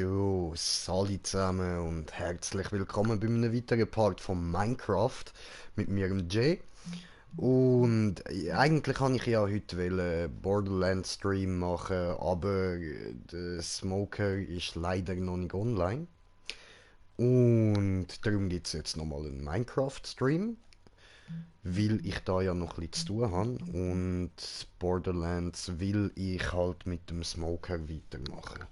So, Sali zusammen und herzlich willkommen bei einem weiteren Part von Minecraft mit mir, dem Jay. Und eigentlich kann ich ja heute Borderlands Stream machen, aber der Smoker ist leider noch nicht online. Und darum gibt es jetzt nochmal einen Minecraft Stream, weil ich da ja noch ein bisschen zu tun habe. Und Borderlands will ich halt mit dem Smoker weitermachen.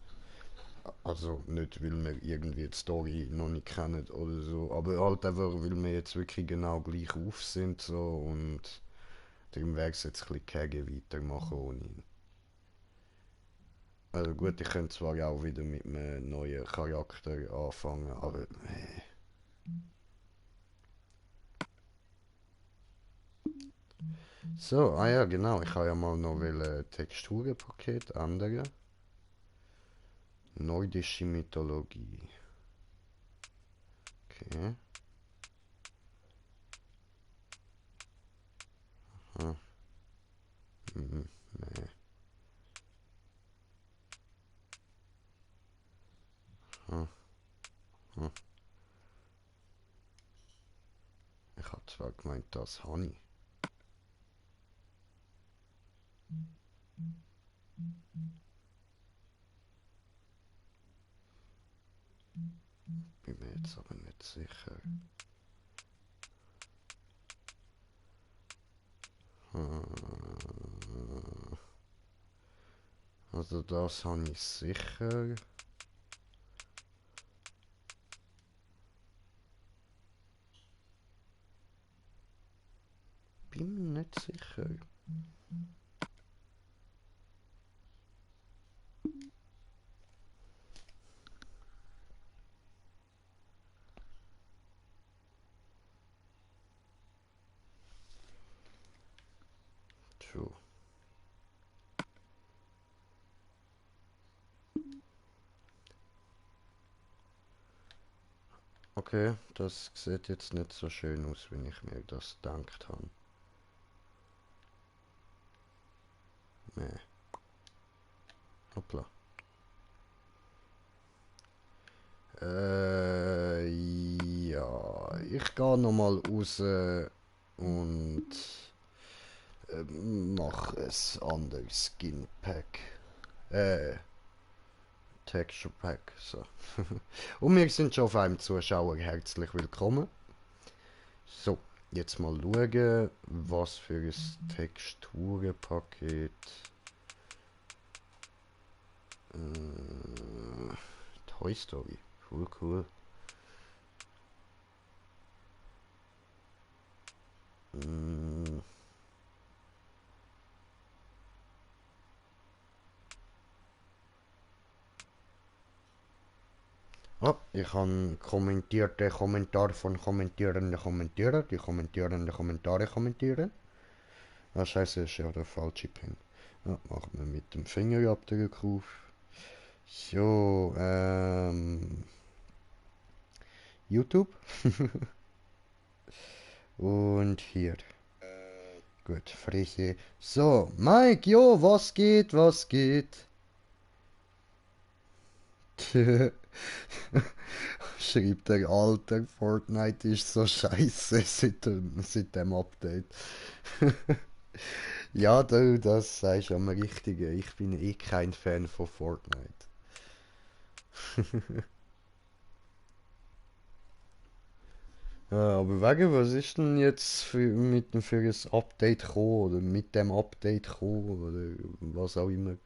Also nicht, weil wir irgendwie die Story noch nicht kennen oder so, aber halt einfach, weil wir jetzt wirklich genau gleich auf sind so und darum wäre es jetzt ein bisschen kege weitermachen ohne ihn. Also gut, ich könnte zwar auch wieder mit einem neuen Charakter anfangen, aber So, ah ja genau, ich habe ja mal noch Texturenpaket ändern. Nordische Mythologie. Okay. Hm. Mhm. Nee. Hm. Hm. Ich habe zwar gemeint, das habe ich. Bin mir jetzt aber nicht sicher. Also das habe ich sicher. Bin mir nicht sicher. True. Okay, das sieht jetzt nicht so schön aus, wie ich mir das gedacht habe. Nee. Hoppla. Ja, ich gehe nochmal raus und mache ein anderes Skin Pack. Äh, Texture Pack. So. Und wir sind schon auf einem Zuschauer herzlich willkommen. So, jetzt mal schauen, was für ein Texturenpaket. Toy Story. Cool, cool. Mm. Oh, ich habe kommentierte Kommentar von kommentierenden Kommentierer, die kommentierende Kommentare kommentieren. Ah, scheiße, ist ja der falsche Pin. Ja, machen wir mit dem Fingerabdruck auf. So, YouTube. Und hier. Gut, Fresse. So, Mike, jo, was geht, was geht? Schreibt der Alter, Fortnite ist so scheiße seit dem Update. Ja, du, das sagst du am Richtigen. Ich bin eh kein Fan von Fortnite. Ja, aber wegen, was ist denn jetzt für ein Update gekommen? Oder mit dem Update gekommen? Oder was auch immer.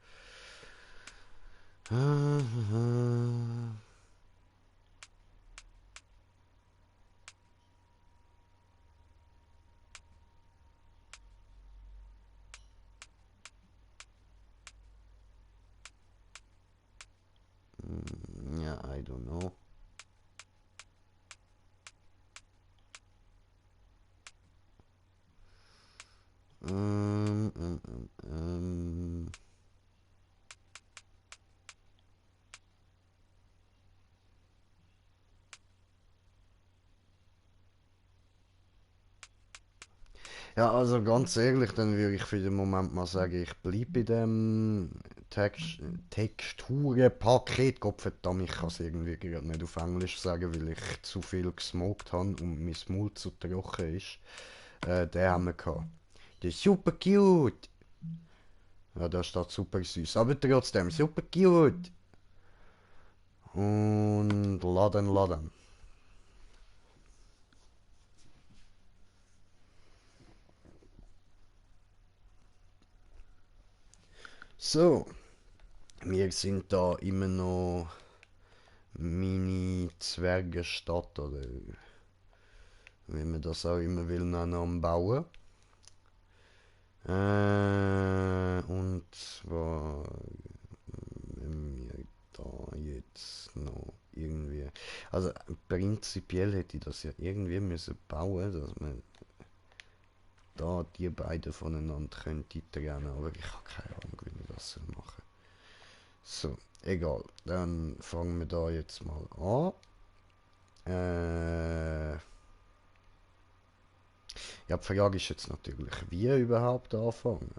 Ja, I don't know. Ähm, ähm, ähm, ähm. Ja, also ganz ehrlich, dann würde ich für den Moment mal sagen, ich bleibe bei dem Texturenpaket. Gottverdammt, ich kann es irgendwie gerade nicht auf Englisch sagen, weil ich zu viel gesmoked habe und mein Mund zu trocken ist. Den haben wir gehabt. Der ist super cute. Ja, da steht super süß, aber trotzdem super cute. Und laden. So, wir sind da immer noch Mini-Zwergenstadt oder wie man das auch immer will nennen, am Bauen. Und zwar, wenn wir da jetzt noch irgendwie. Also prinzipiell hätte ich das ja irgendwie müssen bauen, dass man da die beiden voneinander könnte trennen, aber ich habe keine Ahnung, wie ich das machen soll. So, egal. Dann fangen wir da jetzt mal an. Ja, die Frage ist jetzt natürlich, wie überhaupt anfangen?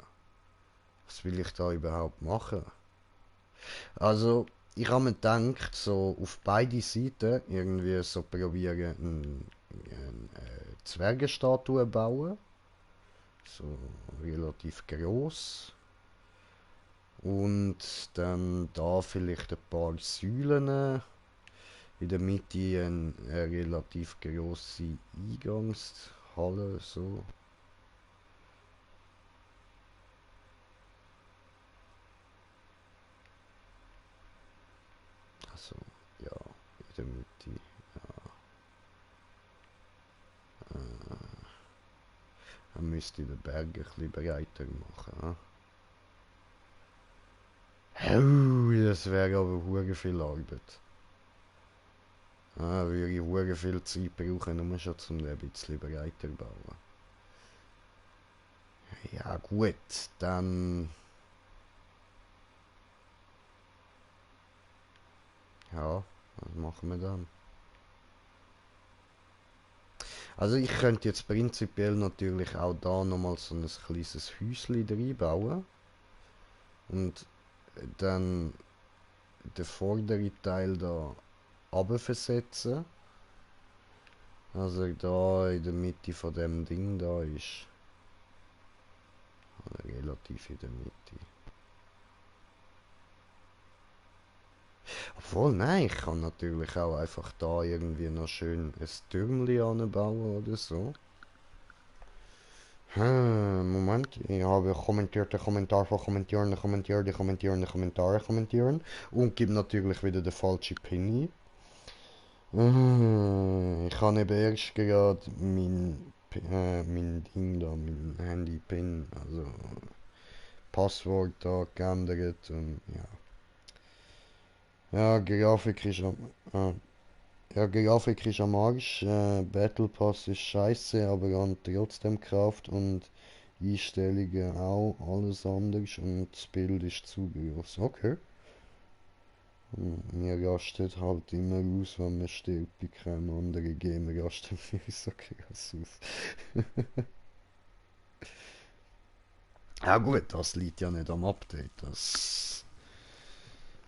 Was will ich da überhaupt machen? Also, ich habe mir gedacht, so auf beide Seiten irgendwie so probieren, eine Zwergenstatue bauen. So relativ groß. Und dann da vielleicht ein paar Säulen. In der Mitte eine relativ große Eingangshalle. So. Also, ja, in der Mitte. Dann müsste ich den Berg ein bisschen breiter machen. Das wäre aber hure viel Arbeit. Würde ich hure viel Zeit brauchen, nur schon zum ein bisschen breiter bauen. Ja gut, dann... Ja, was machen wir dann? Also ich könnte jetzt prinzipiell natürlich auch da nochmal so ein kleines Häuschen reinbauen. Und dann den vorderen Teil da runterversetzen. Also da in der Mitte von dem Ding da ist. Oder relativ in der Mitte. Obwohl, nein, ich kann natürlich auch einfach da irgendwie noch schön ein Türmchen anbauen oder so. Moment, ich habe kommentierte Kommentar von kommentieren und gebe natürlich wieder den falschen Pin ein. Ich habe eben erst gerade mein Ding da, mein Handy-Pin, also Passwort da geändert und ja. Ja, Grafik ist am, ja, Grafik ist am Arsch, Battle Pass ist scheiße, aber haben trotzdem gekauft und Einstellungen auch, alles anders und das Bild ist zu groß. Okay. Mir rastet halt immer aus, wenn man stirbt, bei keinem anderen Game rastet mir so krass aus. Ja gut, das liegt ja nicht am Update, das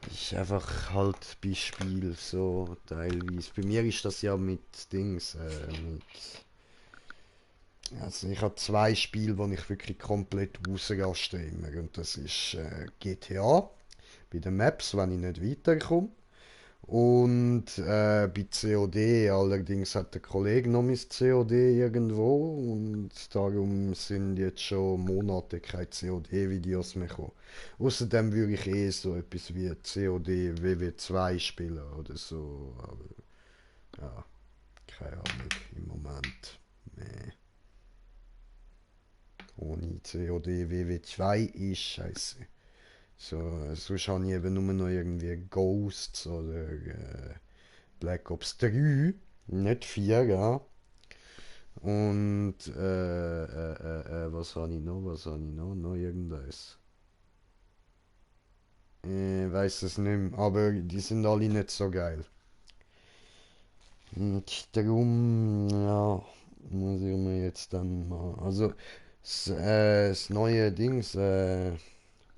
ist einfach halt bei Spiel so teilweise. Bei mir ist das ja mit Dings, mit... Also ich habe zwei Spiele, die ich wirklich komplett ausraste immer. Und das ist GTA, bei den Maps, wenn ich nicht weiterkomme. Und bei COD, allerdings hat der Kollege noch mein COD irgendwo und darum sind jetzt schon Monate keine COD-Videos mehr gekommen. Außerdem würde ich eh so etwas wie COD WW2 spielen oder so, aber ja, keine Ahnung, im Moment. Nee. Ohne COD WW2 ist scheiße. So, sonst habe ich eben nur noch irgendwie Ghosts oder Black Ops 3, nicht 4, ja. Und was habe ich noch? Was habe ich noch? Noch irgendwas. Weiß es nicht mehr, aber die sind alle nicht so geil. Und darum, ja, muss ich mir jetzt dann mal. Also, das neue Dings,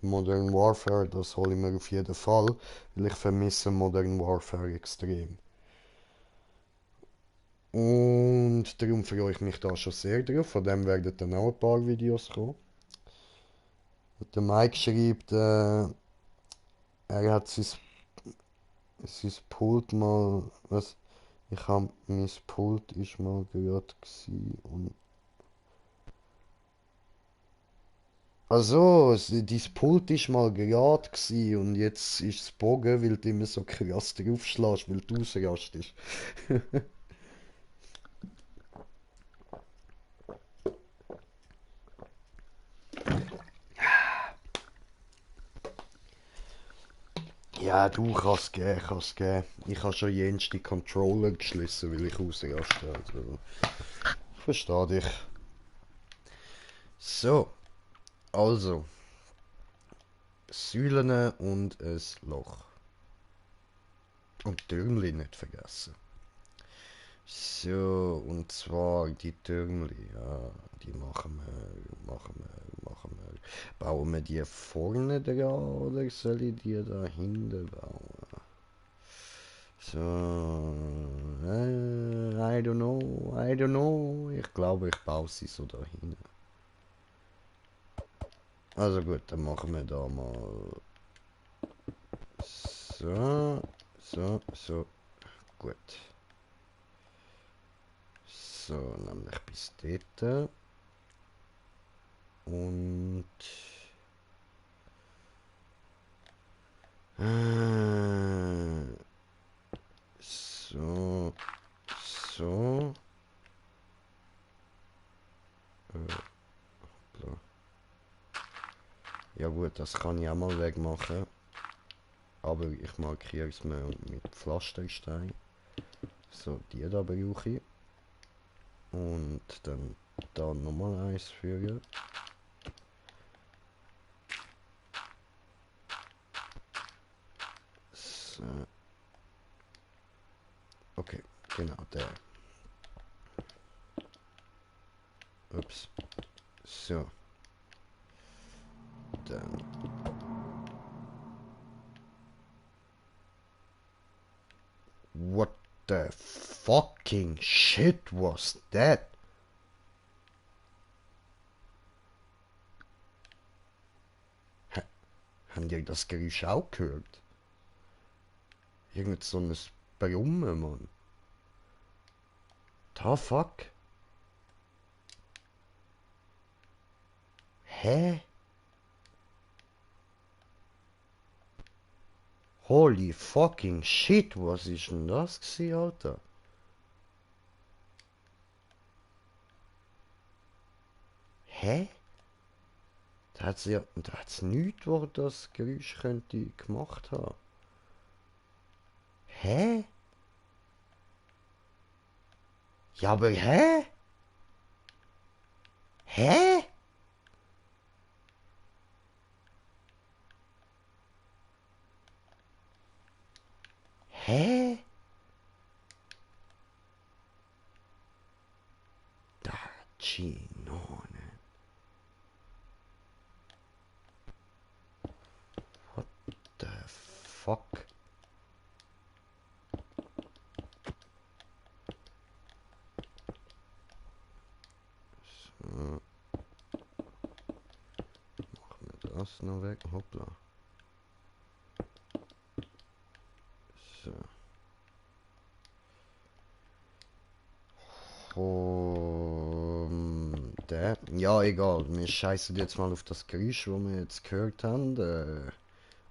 Modern Warfare, das hole ich mir auf jeden Fall, weil ich vermisse Modern Warfare extrem. Und darum freue ich mich da schon sehr drauf. Von dem werden dann auch ein paar Videos kommen. Und der Mike schreibt, er hat sein Pult mal, was? Ich hab, mein Pult ist mal gerade gsi und also, dein Pult ist mal gerade gsi und jetzt ist es bogen, weil du immer so krass draufschlägst, weil du ausrastest. Ja, du kannst gehen, kannst gehen. Ich habe schon jenste Controller geschlossen, weil ich ausraste. Also, ich verstehe dich. So, also, Säulen und ein Loch. Und Türmli nicht vergessen. So, und zwar die Türmli, ja, die machen wir. Bauen wir die vorne dran oder soll ich die da hinten bauen? So, I don't know. Ich glaube, ich baue sie so da hinten. Also gut, dann machen wir da mal so, so, gut. So, nämlich bis dort. Und so, so. So. Ja gut, das kann ich auch mal wegmachen. Aber ich markiere es mir mit Pflasterstein. So, die da brauche ich. Und dann da nochmal eins fügen. So. Okay, genau, der. Ups. So. Dann. What the fucking shit was that? Habt ihr das Geräusch auch gehört? Irgend so ein Brummen, Mann. The fuck? Hä? Holy fucking shit, was ist denn das gewesen, Alter? Hä? Da hat's nichts, wo das Geräusch könnte gemacht haben. Hä? Ja, aber hä? Hä? Hä? Da, Ginone. What the fuck? So, machen wir das noch weg. Hoppla. So. Der. Ja, egal. Wir scheißen jetzt mal auf das Geräusch, das wir jetzt gehört haben.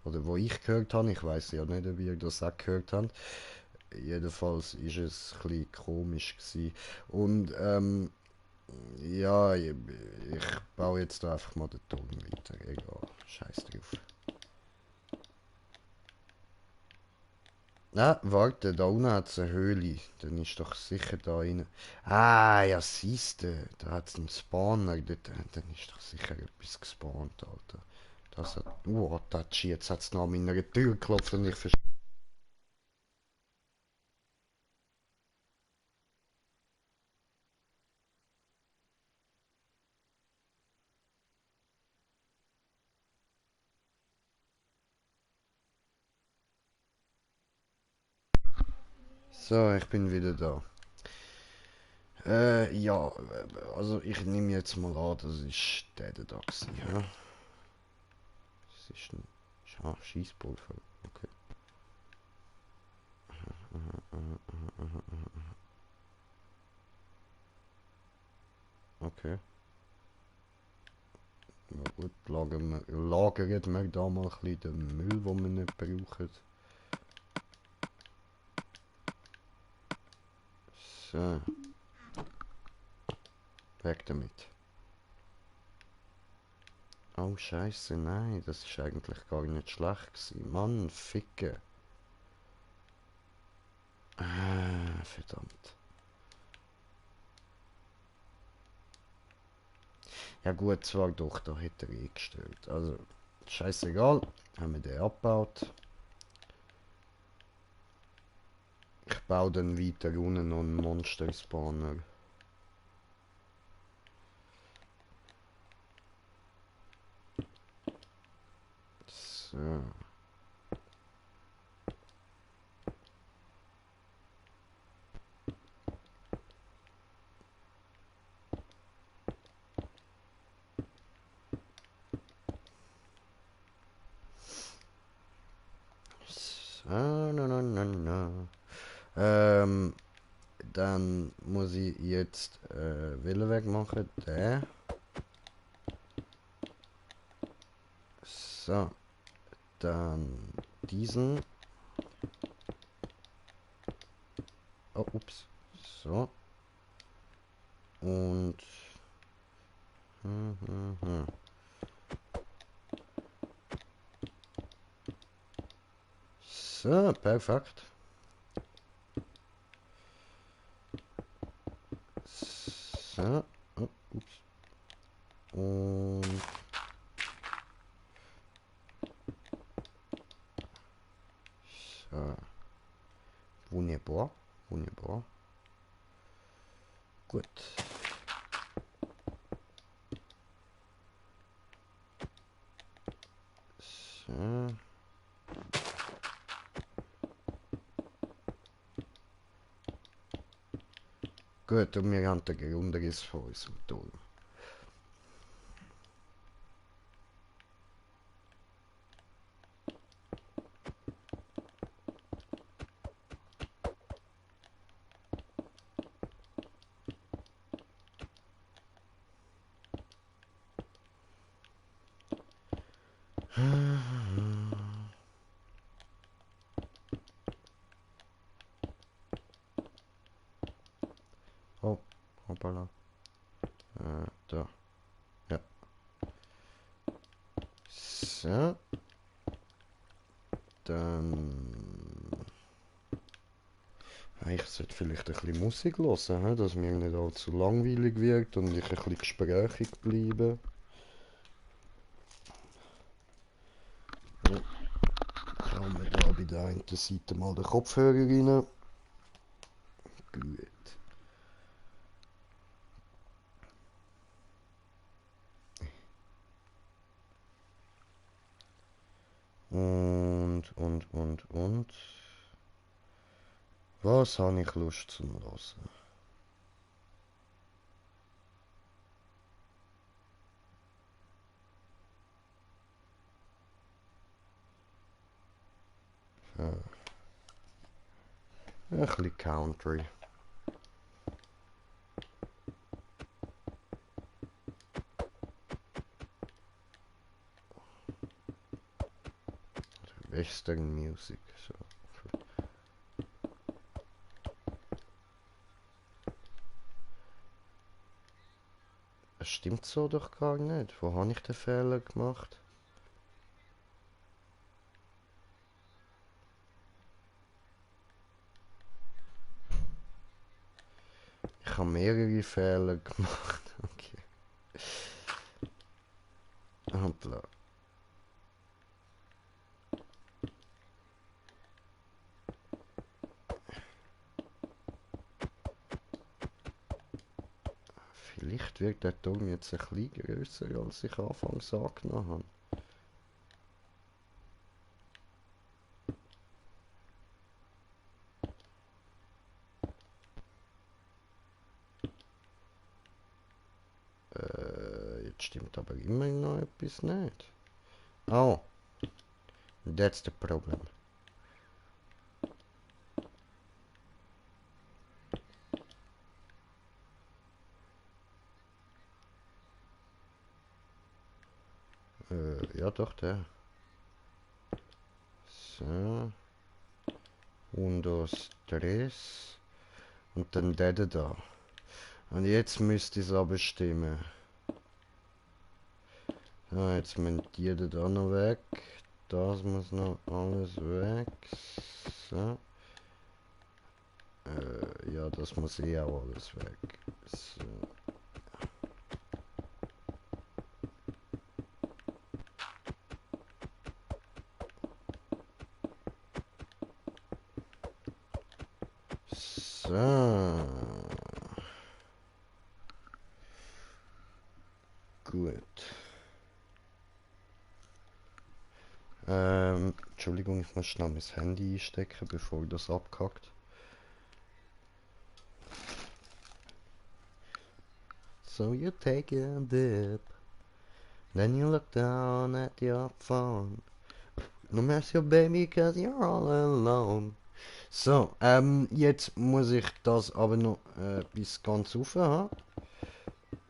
Oder wo ich gehört habe. Ich weiß ja nicht, ob ihr das auch gehört habt. Jedenfalls ist es ein bisschen komisch gewesen. Und ja, ich baue jetzt da einfach mal den Ton weiter. Egal, scheiß drauf. Ah, warte, da unten hat es eine Höhle. Dann ist doch sicher da rein. Ah, ja, siehste, da hat es einen Spawner. Dann ist doch sicher etwas gespawnt, Alter. Das hat. Tachi, jetzt hat es noch an meiner Tür geklopft und ich So, ich bin wieder da. Ja, also ich nehme jetzt mal an, das ist der da gewesen, ja? Das ist ein Schießpulver. Okay. Okay. Ja gut, lagern wir da mal ein bisschen den Müll, den wir nicht brauchen. So, weg damit. Oh Scheiße, nein, das ist eigentlich gar nicht schlecht gewesen. Mann, Ficke. Verdammt. Ja gut, zwar doch, da hätte er eh gestellt. Also, scheißegal, haben wir den abgebaut. Ich baue dann weiter unten noch einen Monster-Spawner. So. So, na. Dann muss ich jetzt welchen Weg machen? Der. So, dann diesen. Oh, ups. So. Und... So, perfekt. So. Oh, ups. Und... So. Wunderbar. Wunderbar. Gut. So. Gut, und wir haben den Grundriss von unserem Turm. Oh, hoppala. Da. Ja. So. Dann... Ich sollte vielleicht ein bisschen Musik hören, dass mir nicht allzu langweilig wird und ich ein bisschen gesprächig bleibe. Ja. Schauen wir da bei der einen Seite mal den Kopfhörer rein. Gut. Und. Was habe ich Lust zum Hören? Ein bisschen Country. Western Music. So. Es stimmt so doch gar nicht. Wo habe ich den Fehler gemacht? Ich habe mehrere Fehler gemacht. Okay. Hoppla. Vielleicht wird der Turm jetzt ein bisschen grösser, als ich anfangs angenommen habe. Jetzt stimmt aber immer noch etwas nicht. Oh, that's the problem. Ja doch, der. So. Windows 3. Und dann der da. Und jetzt müsste ich es aber stimmen. Ja, jetzt müssen die da noch weg. Das muss noch alles weg. So. Ja, das muss eh auch alles weg. So. So. Gut. Entschuldigung, ich muss schnell mein Handy einstecken, bevor das abkackt. So you take a dip, then you look down at your phone. No miss your baby cause you're all alone. So, jetzt muss ich das aber noch bis ganz rauf haben.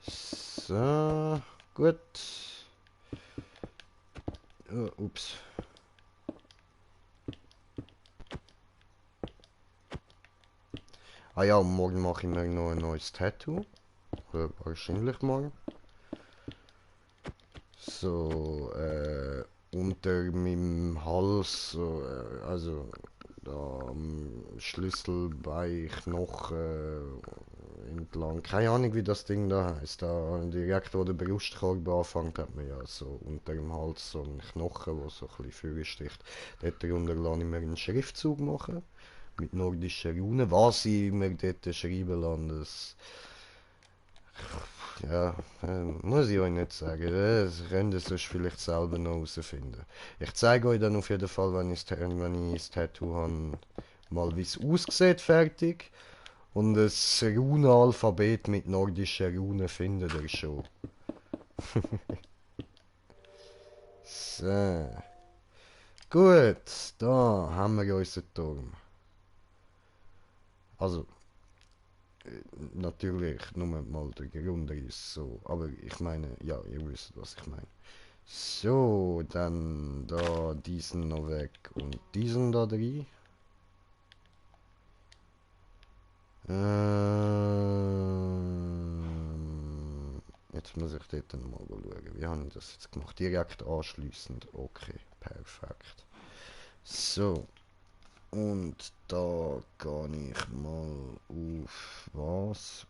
So, gut. Ups. Ah ja, morgen mache ich mir noch ein neues Tattoo. Oder wahrscheinlich morgen. So, unter meinem Hals, so, also da am Schlüsselbeinknochen entlang. Keine Ahnung, wie das Ding da heißt. Da direkt, wo der Brustkorb anfängt, hat man ja so unter dem Hals so einen Knochen, der so ein bisschen vorsticht. Dort drunter lasse ich mir einen Schriftzug machen. Mit nordischen Runen. Was ich mir dort schreiben lasse, das ja, muss ich euch nicht sagen. Das könnt ihr sonst vielleicht selber noch herausfinden. Ich zeige euch dann auf jeden Fall, wenn ich das Tattoo habe, mal wie es aussieht, fertig. Und das Runenalphabet mit nordischen Runen findet ihr schon. So. Gut, da haben wir unseren Turm. Also, natürlich nur mal der Grundriss so. Aber ich meine, ja, ihr wisst, was ich meine. So, dann da diesen noch weg und diesen da drin. Jetzt muss ich dort mal schauen. Wie habe ich das jetzt gemacht? Direkt anschließend. Okay, perfekt. So, und da gehe ich mal auf was?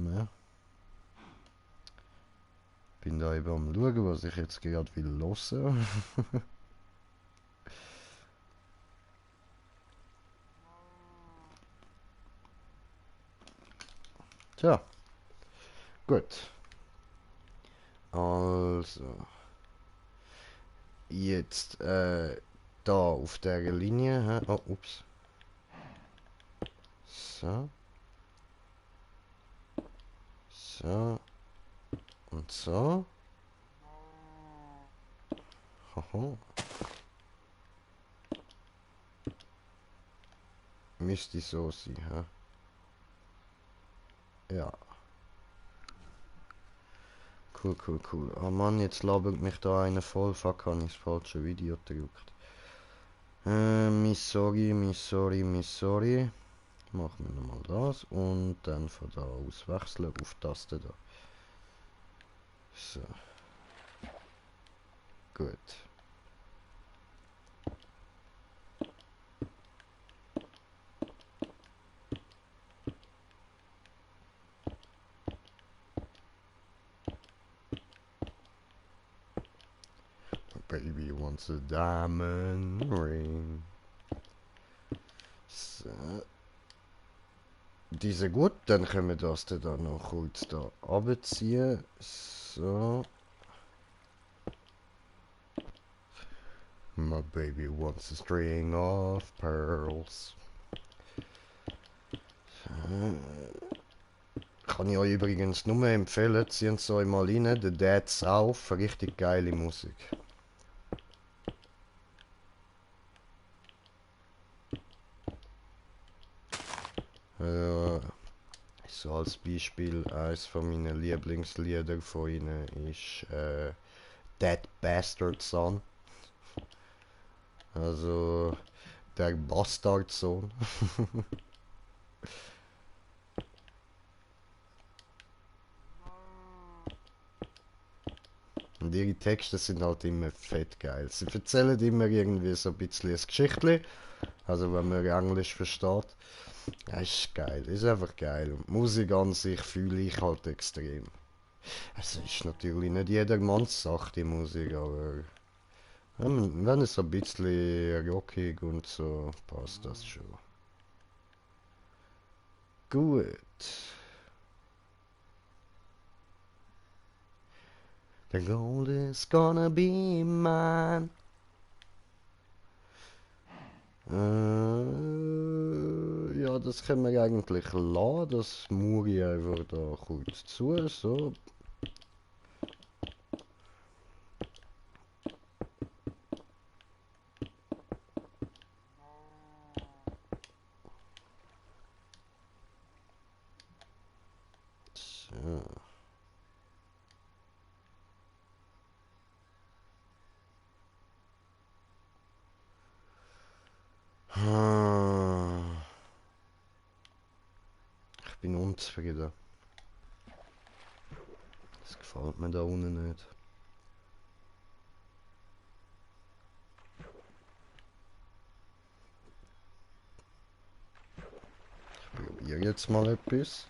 Ja. Bin da eben am schauen, was ich jetzt gerade will hören. Tja, gut. Also, jetzt da auf der Linie. Hä? Oh, ups. So. So. Und so. Haha. Müsste so sein, hä? Ja. Cool, cool, cool. Oh Mann, jetzt labert mich da einer voll. Fuck, habe ich das falsche Video gedrückt. Sorry. Machen wir nochmal das und dann von da aus wechseln auf Taste da. So. Gut. Baby wants a diamond ring. So. Diese gut, dann können wir das dann noch kurz da abziehen. So. My baby wants a string of pearls. Kann ich euch übrigens nur empfehlen, ziehen es euch mal rein, The Dead South, richtig geile Musik. So als Beispiel, eines von meinen Lieblingslieder von ihnen ist Dead Bastard Son. Also der Bastardsohn. Und ihre Texte sind halt immer fett geil. Sie erzählen immer irgendwie so ein bisschen ein Geschichtli. Also wenn man Englisch versteht. Ja, ist geil, ist einfach geil. Und die Musik an sich fühle ich halt extrem. Es ist natürlich nicht jedermanns Sache, die Musik, aber wenn es ein bisschen rockig und so, passt das schon. Gut. The gold is gonna be mine. Ja, das können wir eigentlich lassen. Das muss ich einfach da kurz zu. So. So. Ich bin unzufrieden. Das gefällt mir da unten nicht. Ich probiere jetzt mal etwas.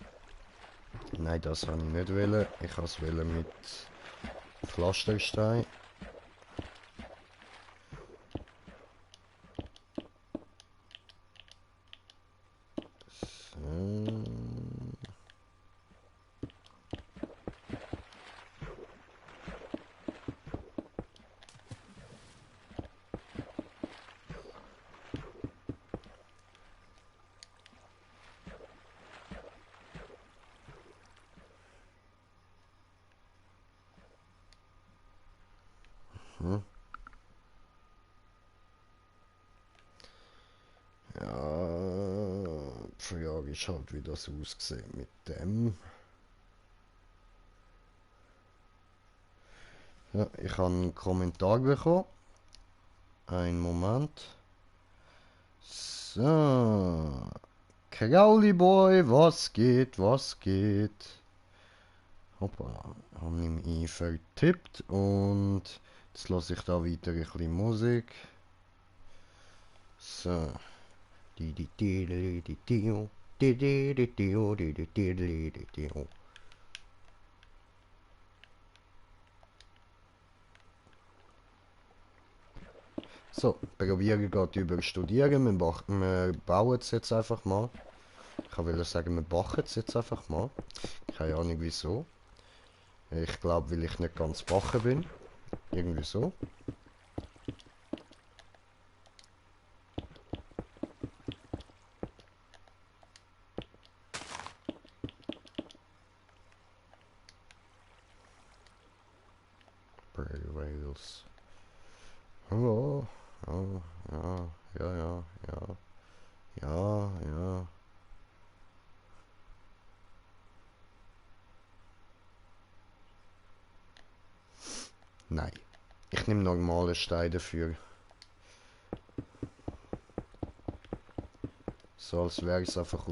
Nein, das wollte ich nicht wollen. Ich wollte es mit Pflasterstein. So. Hm. Ja, die Frage ist halt, wie das aussieht mit dem. Ja, ich habe einen Kommentar bekommen. Einen Moment. So. Krauli Boy, was geht, was geht? Hoppa, habe ich ihn vertippt und jetzt lasse ich da weiter ein bisschen Musik. So. So, probieren geht über Studieren. Wir bauen es jetzt einfach mal. Ich wollte sagen, wir backen es jetzt einfach mal. Keine Ahnung wieso. Ich glaube, weil ich nicht ganz backen bin. Irgendwie so. Prairie Wales. Oh, oh, ja, ja, ja, ja. Ja, ja. Nein. Ich nehme normale Steine dafür. So als wäre es einfach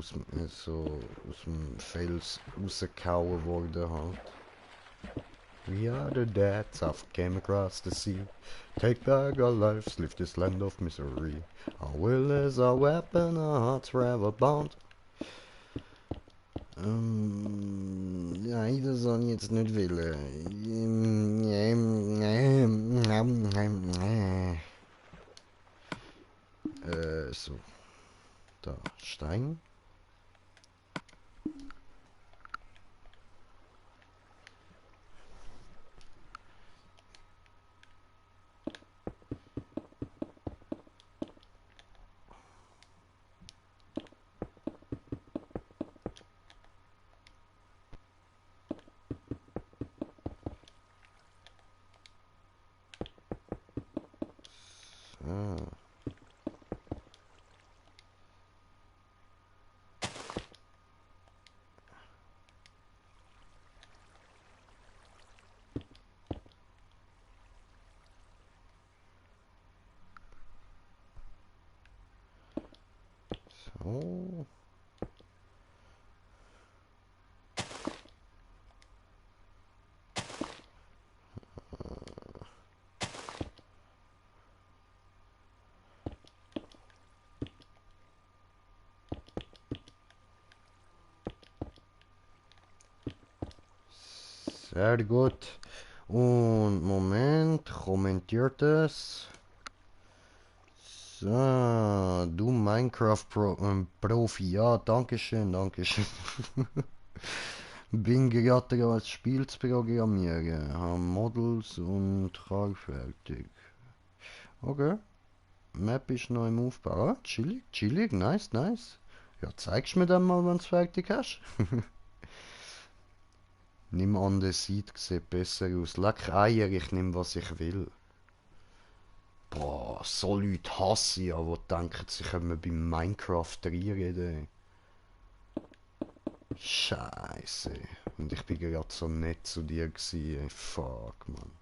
so aus dem Fels rausgehauen worden halt. We are the dead South came across the sea. Take back our lives, leave this land of misery. Our will is our weapon, our hearts forever bound. Nein, das soll ich jetzt nicht wollen. So. Da, Stein. So. Sehr gut. Und Moment, kommentiert es. So, du Minecraft Profi. Ja, danke schön, danke schön. Bin gerade als Spiel zu programmieren. Habe Models und Trag fertig. Okay. Map ist noch im Aufbau. Ah, chillig, chillig, nice, nice. Ja, zeigst mir dann mal, wenn du es fertig hast. Nimm an, der Seite sieht besser aus. Leck Eier, ich nehm, was ich will. Boah, so Leute hasse ich ja, die denken, sie können beim Minecraft reinreden. Scheiße. Und ich bin gerade so nett zu dir gewesen, ey. Fuck, man.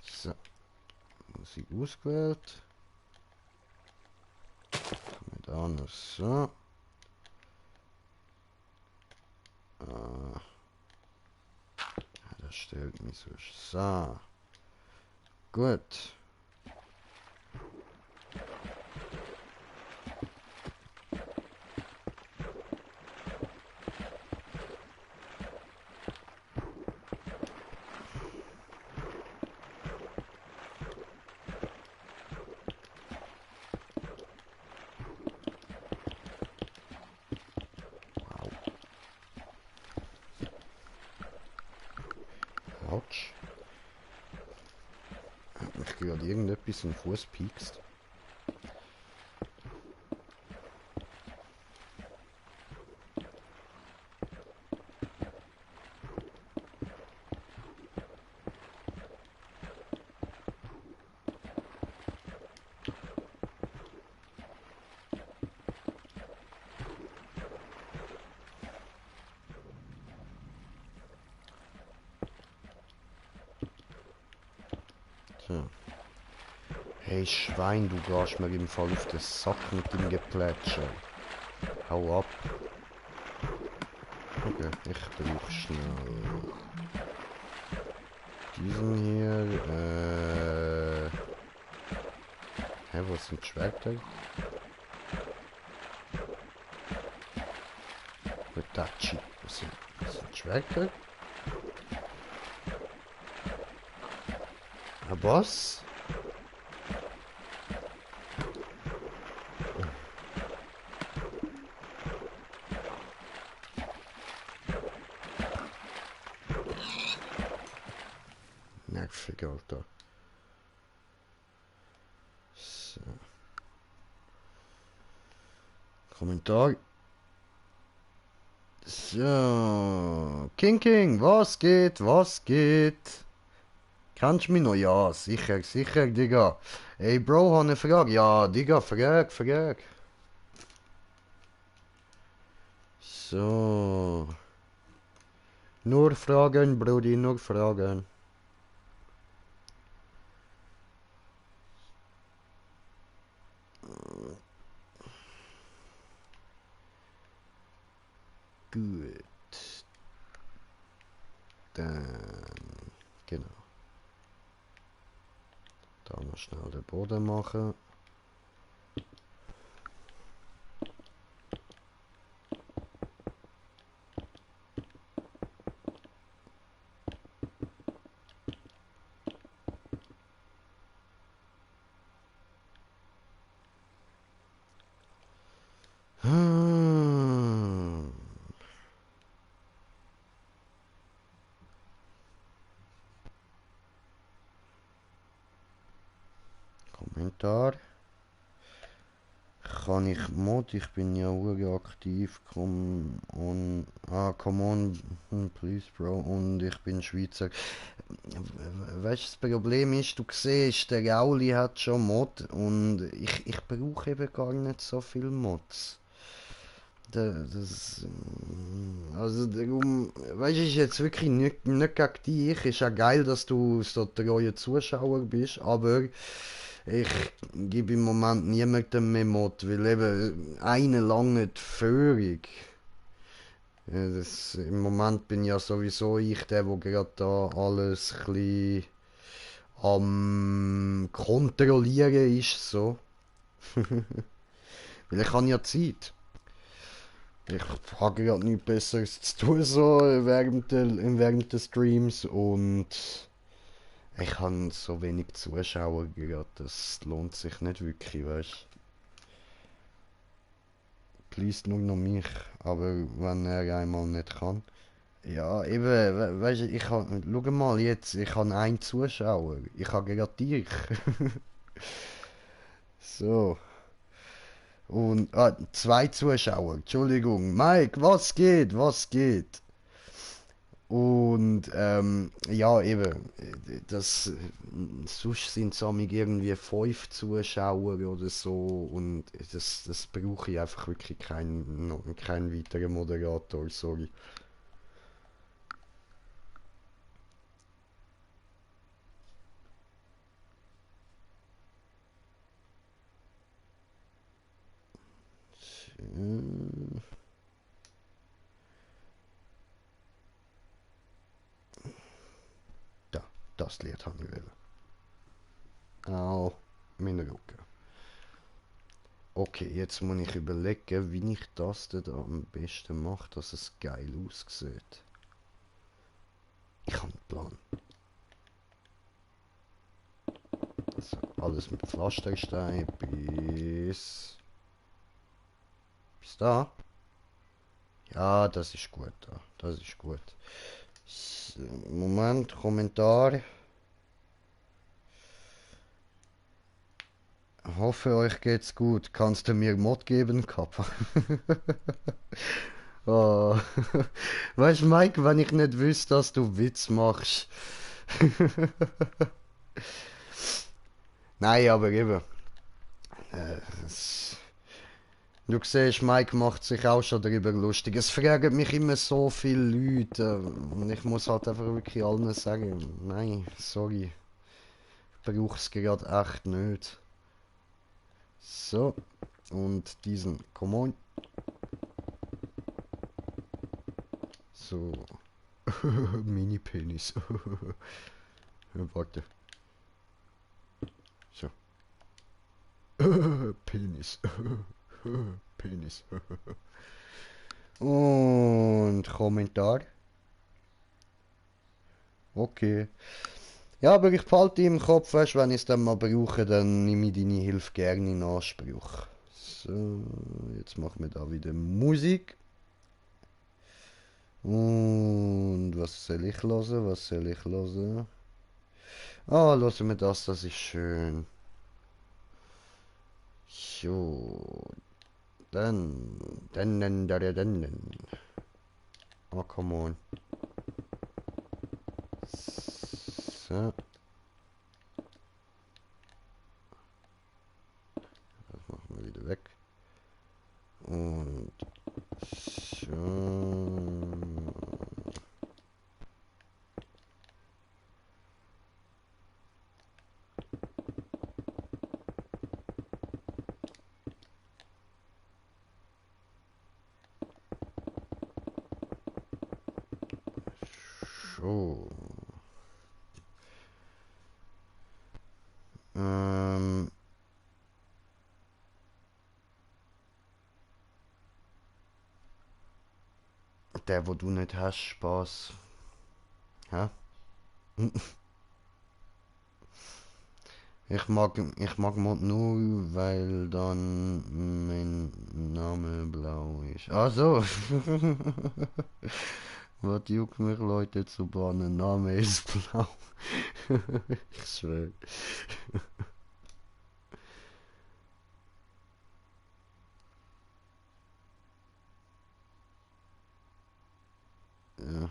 So, Musik ausgewählt. Mit an, so. Das stellt mich so. So. Gut. Autsch. Hat mich gerade irgendetwas im Fuß piekst. So. Hey Schwein, du gehst mir im Fall auf den Sack mit dem Geplätscher. Hau ab. Okay, ich brauche schnell diesen hier. Hä, was sind Schwerter? Hitachi. Was sind Schwerter? Was? Nervig, Alter. So. Kommentar. So. King, was geht? Was geht? Kennst du mich noch? Ja, sicher, sicher, Digga. Ey, Bro, habe eine Frage. Ja, Digga, frag. So. Nur Fragen, Brody, nur Fragen. Gut. Dann, genau. Da noch schnell den Boden machen. Hm. Kommentar. Kann ich Mod? Ich bin ja aktiv. Come on, please, Bro. Und ich bin Schweizer. Weißt du, das Problem ist, du siehst, der Gauli hat schon Mod und ich brauche eben gar nicht so viel Mods. Also darum, weißt du, ist jetzt wirklich nicht gegen dich. Ist ja geil, dass du so treuer Zuschauer bist, aber ich gebe im Moment niemandem mehr Mod, weil eben eine lange Führung. Ja, im Moment bin ja sowieso ich der, wo gerade da alles ein bisschen am kontrollieren ist, so. Weil ich habe ja Zeit. Ich habe gerade nichts Besseres zu tun, so während des Streams und ich habe so wenig Zuschauer gerade, das lohnt sich nicht wirklich, weißt du. Please nur noch mich, aber wenn er einmal nicht kann. Ja, eben, weißt du, schau mal jetzt, ich habe einen Zuschauer, ich habe gerade dich. So, und, zwei Zuschauer, Entschuldigung. Mike, was geht, was geht? Und ja, eben, sonst sind es irgendwie fünf Zuschauer oder so und das brauche ich einfach wirklich keinen weiteren Moderator, sorry. Äh, Da, das Lied habe ich wählen. Au, mein Rücken. Okay, jetzt muss ich überlegen, wie ich das denn am besten mache, dass es geil aussieht. Ich habe einen Plan. Also, alles mit Pflasterstein bis da. Ja, das ist gut da. Das ist gut. Moment, Kommentar. Hoffe, euch geht's gut. Kannst du mir Mod geben, Kappa? Oh. Weißt du, Mike, wenn ich nicht wüsste, dass du Witz machst. Nein, aber eben. Äh, es- Du siehst, Mike macht sich auch schon darüber lustig. Es fragen mich immer so viele Leute. Und ich muss halt einfach wirklich allen sagen, nein, sorry. Ich brauche es gerade echt nicht. So, und diesen Command. So. Mini-Penis. Warte. So. Penis. Penis. Und Kommentar. Okay. Ja, aber ich behalte im Kopf, weißt, wenn ich es dann mal brauche, dann nehme ich deine Hilfe gerne in Anspruch. So, jetzt machen wir da wieder Musik. Und was soll ich hören? Was soll ich hören? Ah, hören wir das, das ist schön. So, dann. Oh, come on. So, das machen wir wieder weg. Und so. So. Ähm, der, wo du nicht hast, Spaß. Hä? Ich mag Mod nur, weil dann mein Name blau ist. Ach so. Was juckt mich Leute zu bannen? Name ist blau. Ich schwöre. Ja.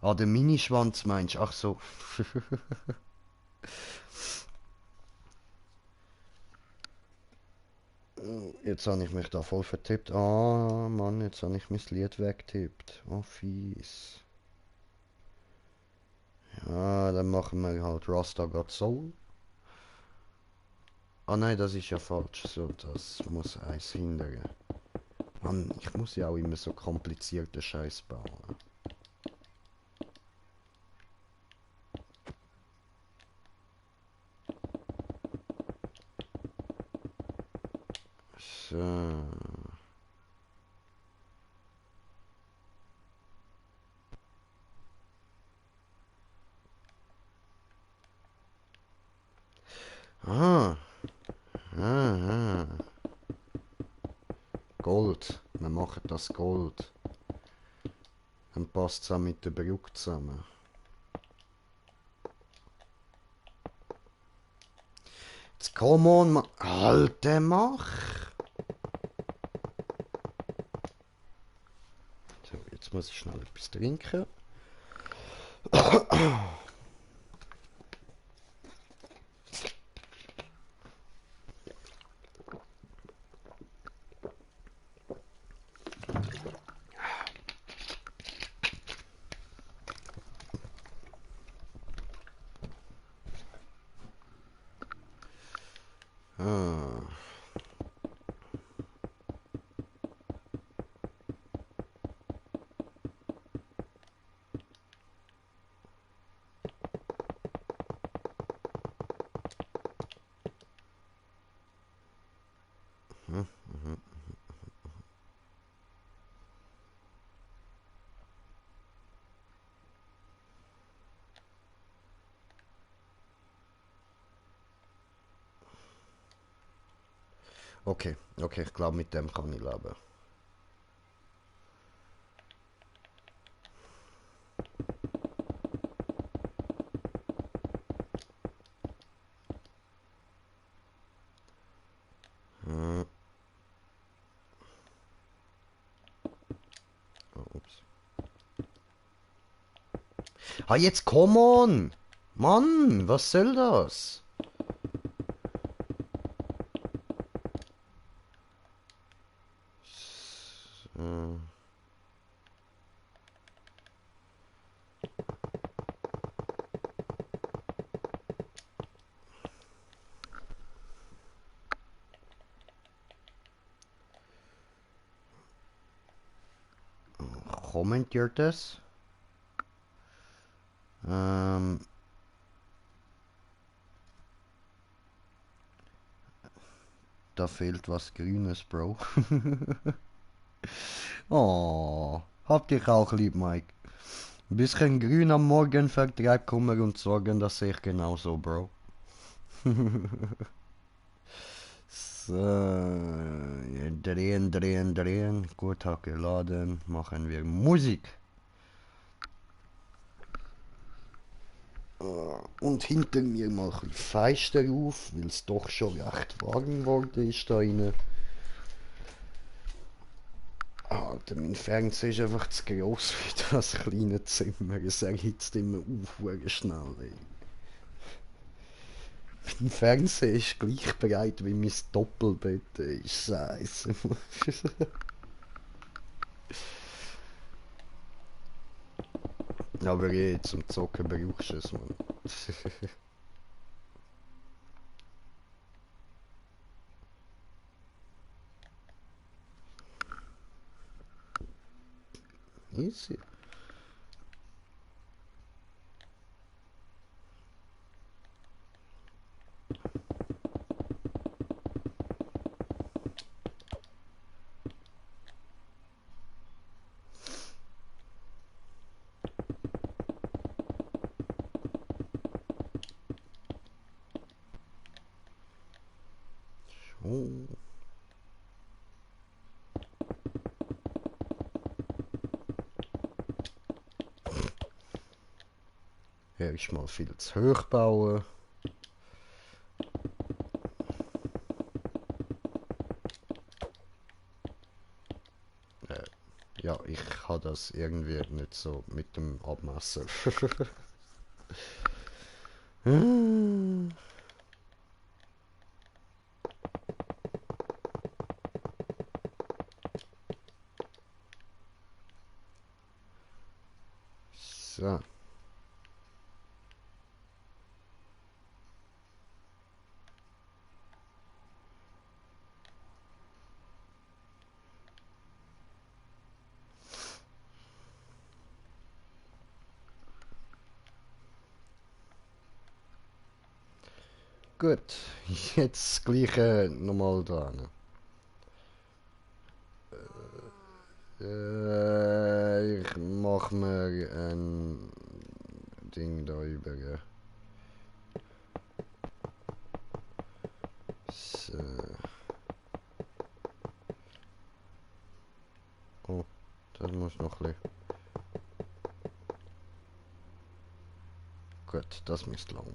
Ah, der Minischwanz meinst du? Ach so. Jetzt habe ich mich da voll vertippt. Ah, Mann, jetzt habe ich mein Lied weggetippt. Oh, fies. Ja, dann machen wir halt Rasta Got Soul. Ah nein, das ist ja falsch. So, das muss eins hindern. Mann, ich muss ja auch immer so komplizierte Scheiß bauen. So. Ah, ah, ah. Gold. Wir machen das Gold. Dann passt es auch mit der Brücke zusammen. Jetzt come on, Mann. Alter, mach! So, jetzt muss ich schnell etwas trinken. Ah. Hm, mhm. Okay, okay, ich glaube, mit dem kann ich leben. Hm. Oh, ups. Ah, jetzt come on! Mann, was soll das? So. Kommentiert das? Ähm, da fehlt was Grünes, Bro. Oh, hab dich auch lieb, Mike. Ein bisschen grün am Morgen vertreibt Kummer und Sorgen, das sehe ich genauso, Bro. So, drehen, drehen, drehen. Gut, hat geladen. Machen wir Musik. Und hinter mir mache ich Fenster auf, weil es doch schon recht warm geworden ist da rein. Alter, mein Fernseher ist einfach zu gross für das kleine Zimmer. Es erhitzt immer auf, schnell. Ey. Mein Fernseher ist gleich breit wie mein Doppelbett. Ey. Scheiße. Aber zum Zocken brauchst du es, Mann. Easy. Oh. Erstmal viel zu hoch bauen. Ja, ich habe das irgendwie nicht so mit dem Abmessen. So. Gut, jetzt das gleiche nochmal dran. Ich mach mir ein Ding da über. So. Oh, das muss noch ein bisschen. Gut, das müsste lang.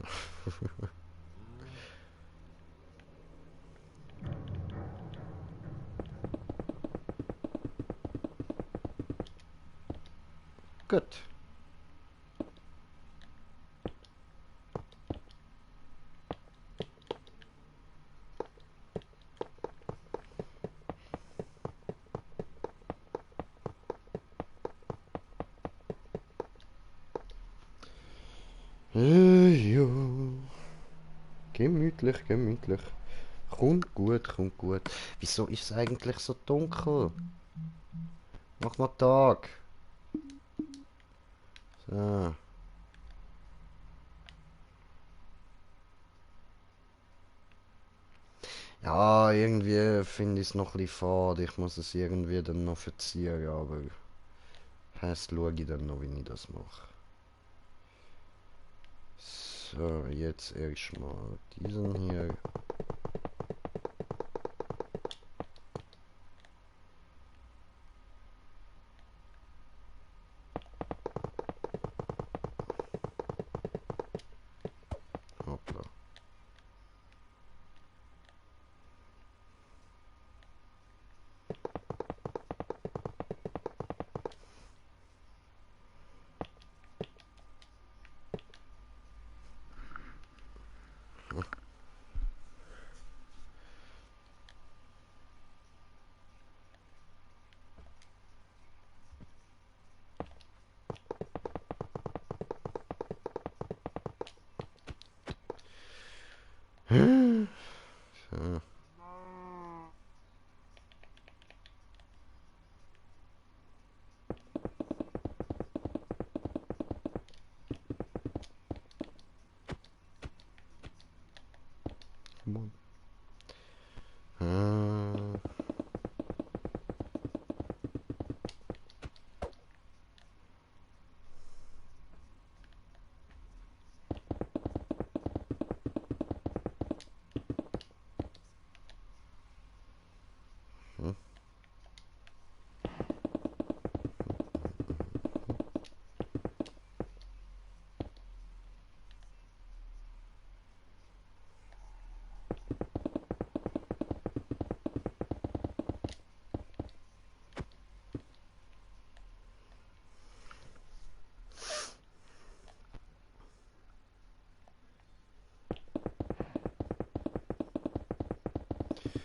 Gut. Jo. Gemütlich, gemütlich. Kommt gut, kommt gut. Wieso ist es eigentlich so dunkel? Mach mal Tag. So. Ja, irgendwie finde ich es noch ein bisschen fad. Ich muss es irgendwie dann noch verziehen, aber erst schaue ich dann noch, wie ich das mache. So, jetzt erstmal diesen hier. Hoppla. So. Come on.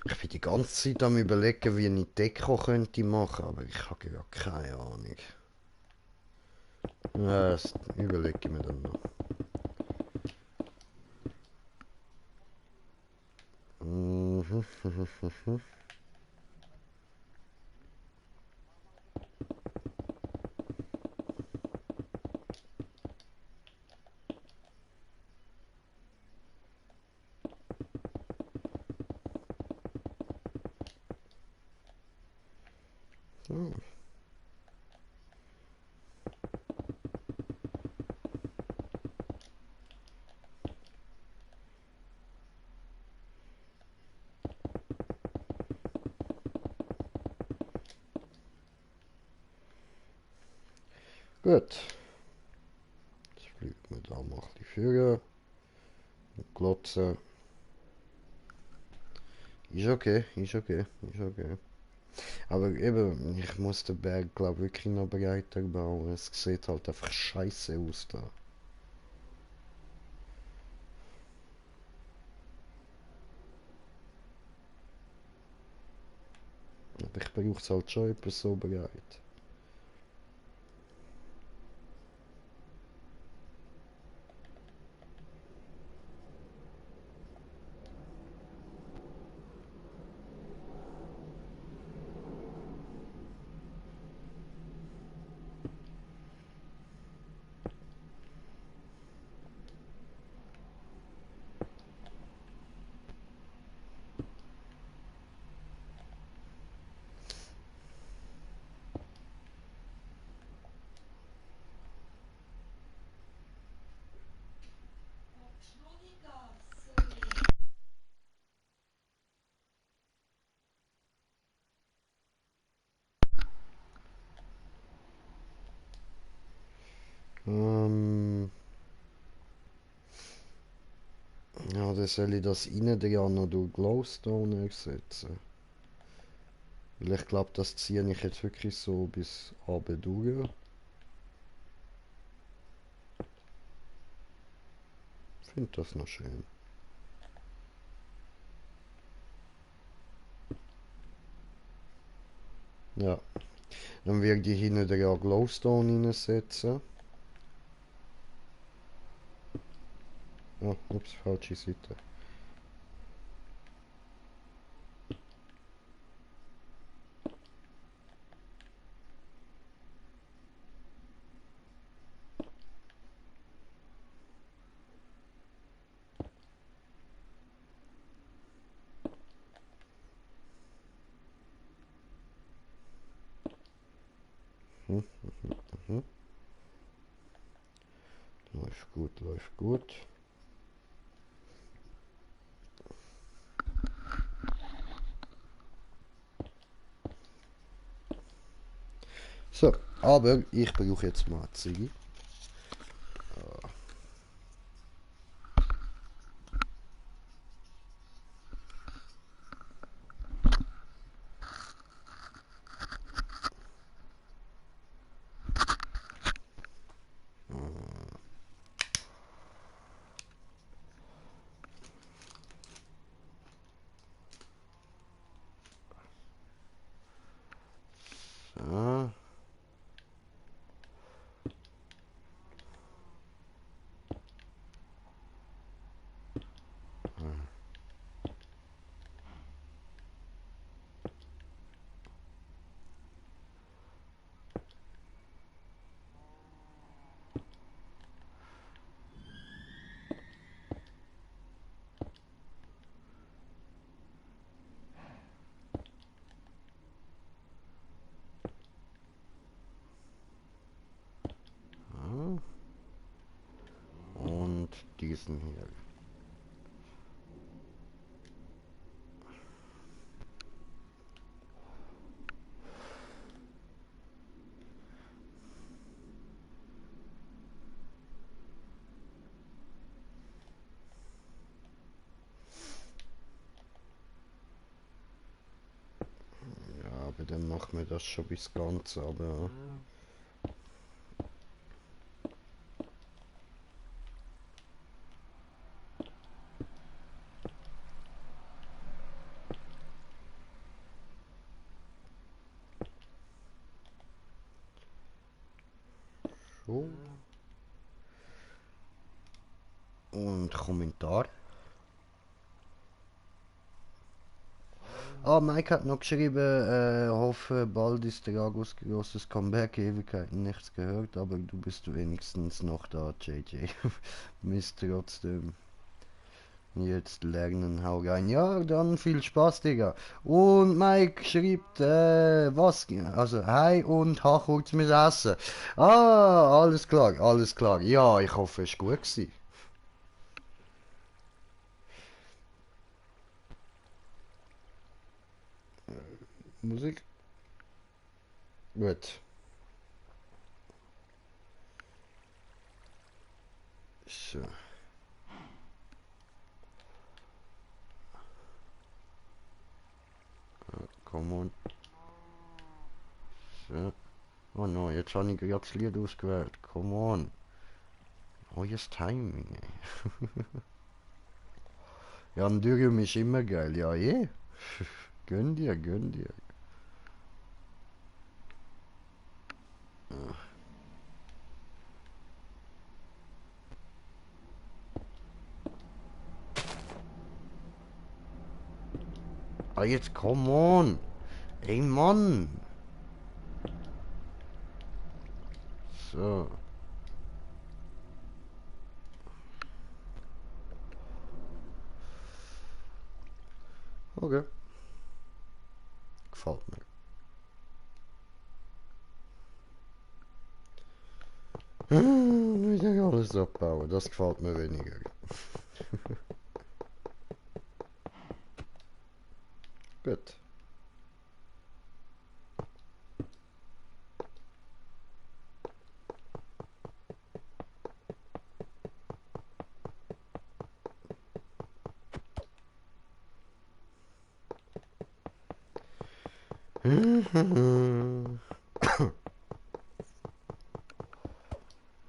Ich bin die ganze Zeit am überlegen, wie ich Deko könnte machen, aber ich habe ja keine Ahnung. Ja, das überlege ich mir dann noch. Mhm. Oh, gut. Jetzt fliegt mir da mal ein bisschen führen. Glotzen. Ist okay, ist okay, ist okay. Aber eben, ich muss den Berg, glaube wirklich noch breiter bauen. Es sieht halt einfach scheiße aus da. Aber ich brauche es halt schon etwas so breit. Oder soll ich das innen dran noch durch Glowstone ersetzen? Weil ich glaube, das ziehe ich jetzt wirklich so bis oben durch. Ich finde das noch schön. Ja. Dann werde ich hinten dran Glowstone reinsetzen. Oh, ups, falsche Seite. Hm, hm. Läuft gut, läuft gut. So, aber ich brauche jetzt mal eine Ziege. So. Ja. Und diesen hier. Ja, aber dann machen wir das schon bis ganz, aber so. Und Kommentar. Ah, Mike hat noch geschrieben, hoffe bald ist der August großes Comeback, Ewigkeiten nichts gehört, aber du bist wenigstens noch da, JJ. Müsst trotzdem jetzt lernen, hau rein. Ja, dann viel Spaß, Digga. Und Mike schreibt, was? Also, hi und ha kurz mit Essen. Ah, alles klar, alles klar. Ja, ich hoffe, es war gut gewesen. Musik? Gut. So, come on. So. Oh no, jetzt habe ich gerade das Lied ausgewählt. Come on. Neues Timing, ey. Ja, ein Dürüm ist immer geil. Ja, eh. Gönn dir, gönn dir. Ah, jetzt come on. Ey, Mann. So. Okay. Gefällt mir. Wieder alles abbauen. Das gefällt mir weniger. Gut.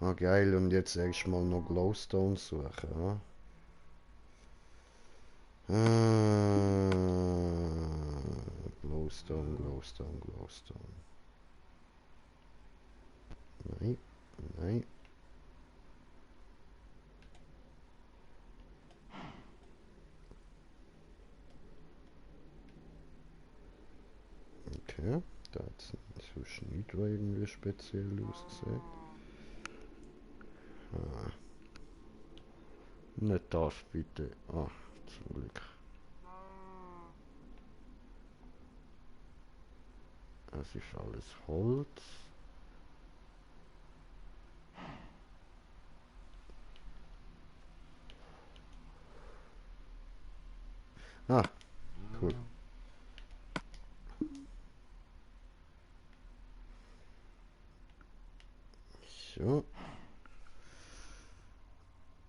Ah, geil, und jetzt erstmal noch Glowstone suchen, ja? Glowstone, Glowstone, Glowstone. Nein, nein. Okay, da hat es inzwischen nicht irgendwie speziell ausgesehen. Ah, nicht das bitte. Ah, zum Glück. Es ist alles Holz. Ah, cool. So.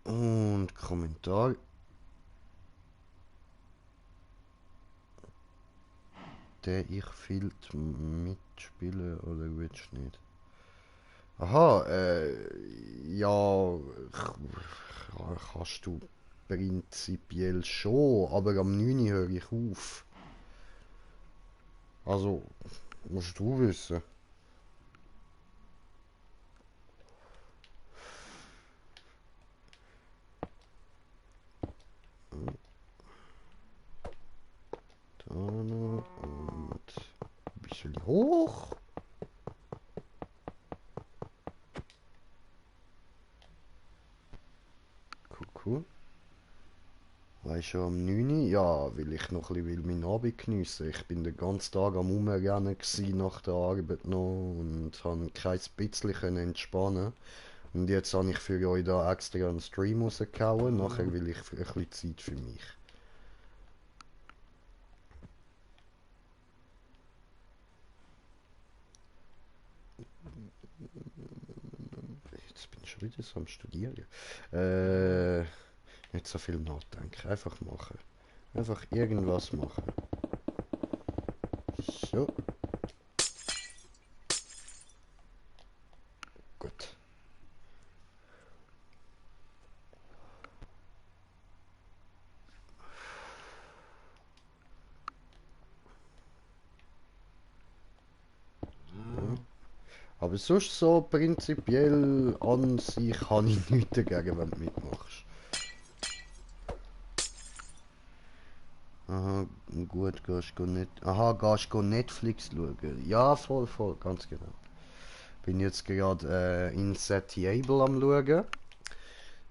Und Kommentar. Der ich viel mitspielen oder willst du nicht? Aha, ja, kannst du prinzipiell schon, aber am 9 höre ich auf. Also, musst du wissen. Da noch und ein bisschen hoch. Cool, cool. Weißt du, am 9? Ja, weil ich noch ein bisschen meinen Abend geniessen will. Ich bin den ganzen Tag am Umrennen nach der Arbeit noch und konnte kein bisschen entspannen. Und jetzt habe ich für euch da extra einen Stream rausgehauen. Nachher will ich ein bisschen Zeit für mich. Jetzt bin ich schon wieder so am Studieren. Nicht so viel nachdenken. Einfach machen. Einfach irgendwas machen. So, gut. Aber sonst so prinzipiell an sich habe ich nichts dagegen, wenn du mitmachst. Aha, gut, gehst du nicht. Aha, gehst du Netflix schauen? Ja, voll, voll, ganz genau. Bin jetzt gerade Insatiable am schauen.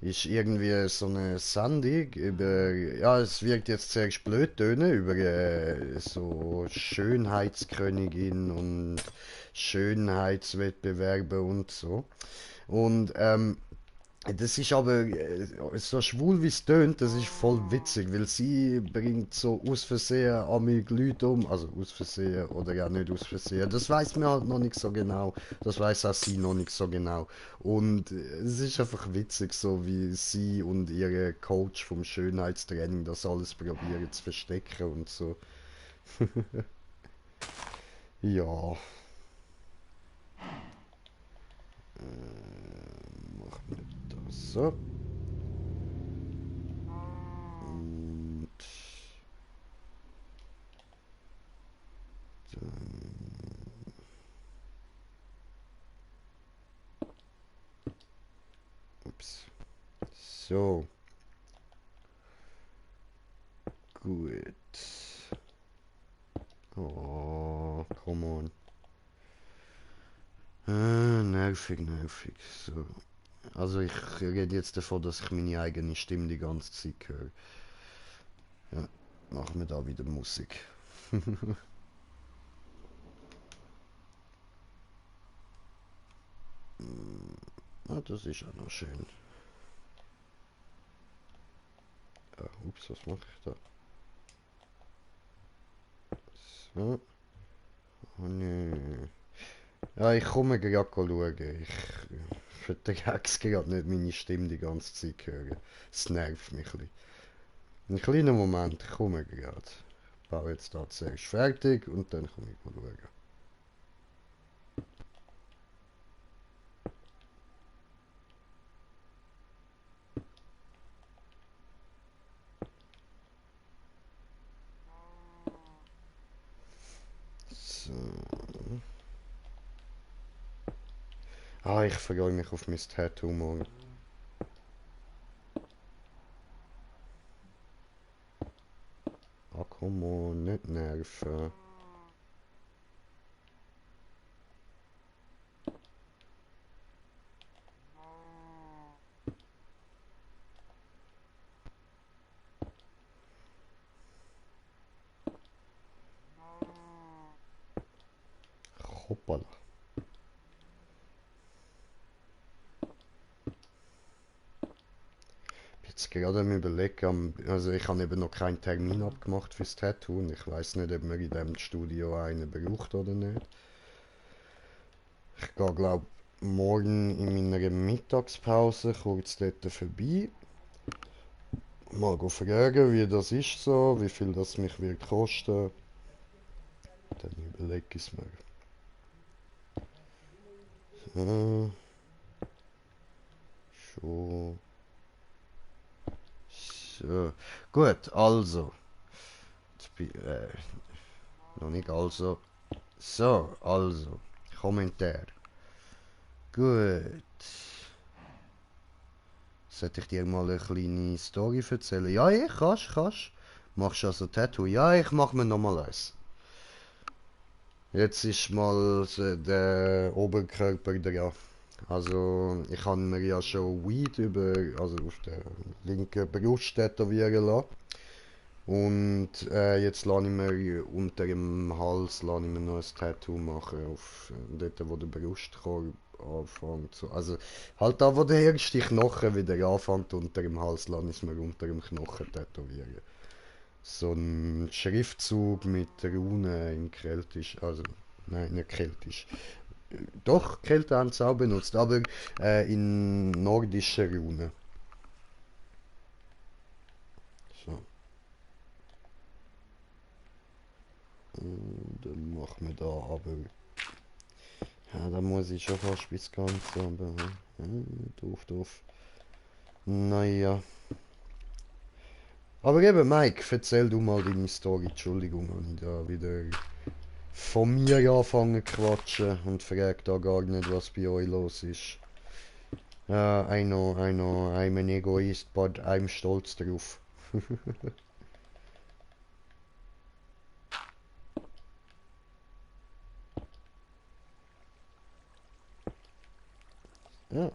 Ist irgendwie so eine Sendung über, ja, es wirkt jetzt sehr blöd tönen, über so Schönheitskönigin und Schönheitswettbewerbe und so. Und das ist aber so schwul wie es tönt, das ist voll witzig, weil sie bringt so aus Versehen amig Leute um, also aus Versehen oder ja nicht aus Versehen. Das weiß man halt noch nicht so genau, das weiß auch sie noch nicht so genau. Und es ist einfach witzig, so wie sie und ihre Coach vom Schönheitstraining das alles probieren zu verstecken und so. Ja, machen wir das so. Und dann, ups. So, gut. Oh, come on. Nervig, nervig. So. Also ich rede jetzt davon, dass ich meine eigene Stimme die ganze Zeit höre. Ja, machen wir da wieder Musik. Ah, das ist auch noch schön. Ups, was mache ich da? So. Oh nee. Ja, ich komme gerade schauen. Ich vertrag's gerade nicht meine Stimme die ganze Zeit hören. Es nervt mich ein bisschen. Einen kleinen Moment, ich komme gerade. baue jetzt da zuerst fertig und dann komme ich mal schauen. So. Ah, ich freue mich auf mein Tattoo morgen. Ah, komm on, nicht nerven. Hoppala. Jetzt gerade am überlegen, also ich habe eben noch keinen Termin abgemacht fürs Tattoo und ich weiß nicht, ob man in dem Studio einen braucht oder nicht. Ich gehe glaube morgen in meiner Mittagspause kurz dort vorbei. Mal fragen, wie das ist so, wie viel das mich wird kosten. Dann überlege ich es mir. Schon. So. Gut, also. Noch nicht also. So, also. Kommentar. Gut. Sollte ich dir mal eine kleine Story erzählen? Ja, ich kannst. Machst du also Tattoo? Ja, ich mach mir nochmal eins. Jetzt ist mal der Oberkörper dran. Also, ich habe mir ja schon Weed also auf der linken Brust tätowieren lassen. Und jetzt lasse ich mir unter dem Hals lasse ich mir noch ein Tattoo machen, auf dort, wo der Brustkorb anfängt. So. Also halt da, wo der erste Knochen wieder anfängt, unter dem Hals lasse ich es mir unter dem Knochen tätowieren. So ein Schriftzug mit Runen in Keltisch, also nein, nicht Keltisch. Doch, Kelten haben es auch benutzt, aber in nordischen Runen. So, dann machen wir da aber. Ja, da muss ich schon fast bis ganz, aber doof. Naja. Aber eben, Mike, erzähl du mal deine Story. Entschuldigung, wenn ich da wieder von mir anfangen zu quatschen und frag da gar nicht, was bei euch los ist. Ja, I know, I'm an egoist, but I'm stolz drauf. Ja,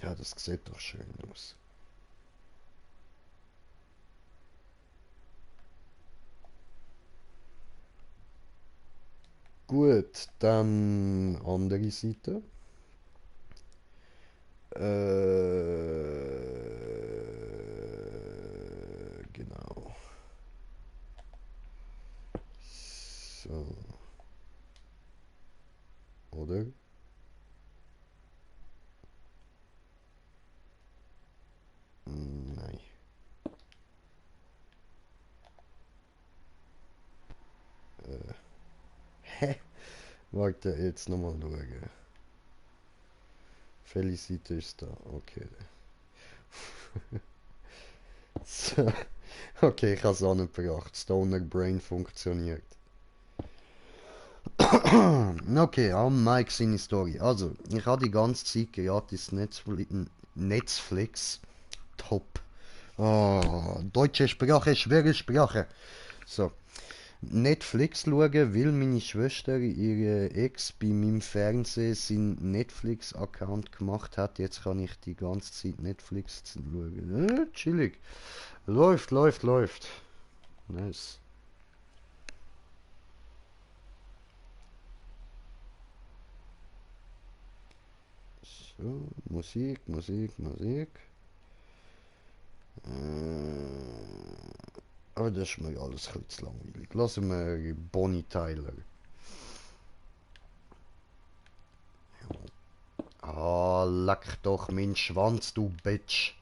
ja, das sieht doch schön aus. Gut, dann andere Seite. Genau. So, oder? Nein. Hä? Warte, jetzt nochmal schauen. Felicity ist da, okay. So. Okay, ich habe es angebracht. Stoner Brain funktioniert. Okay, am Mike seine Story. Also, ich habe die ganze Zeit gratis Netflix. Top. Oh, deutsche Sprache, schwere Sprache. So, Netflix schauen, weil meine Schwester ihre Ex bei meinem Fernsehen seinen Netflix-Account gemacht hat. Jetzt kann ich die ganze Zeit Netflix schauen. Chillig. Läuft. Nice. So, Musik. Aber das ist mir alles ein bisschen zu langweilig. Lassen wir Bonnie Tyler. Ah, leck doch meinen Schwanz, du Bitch.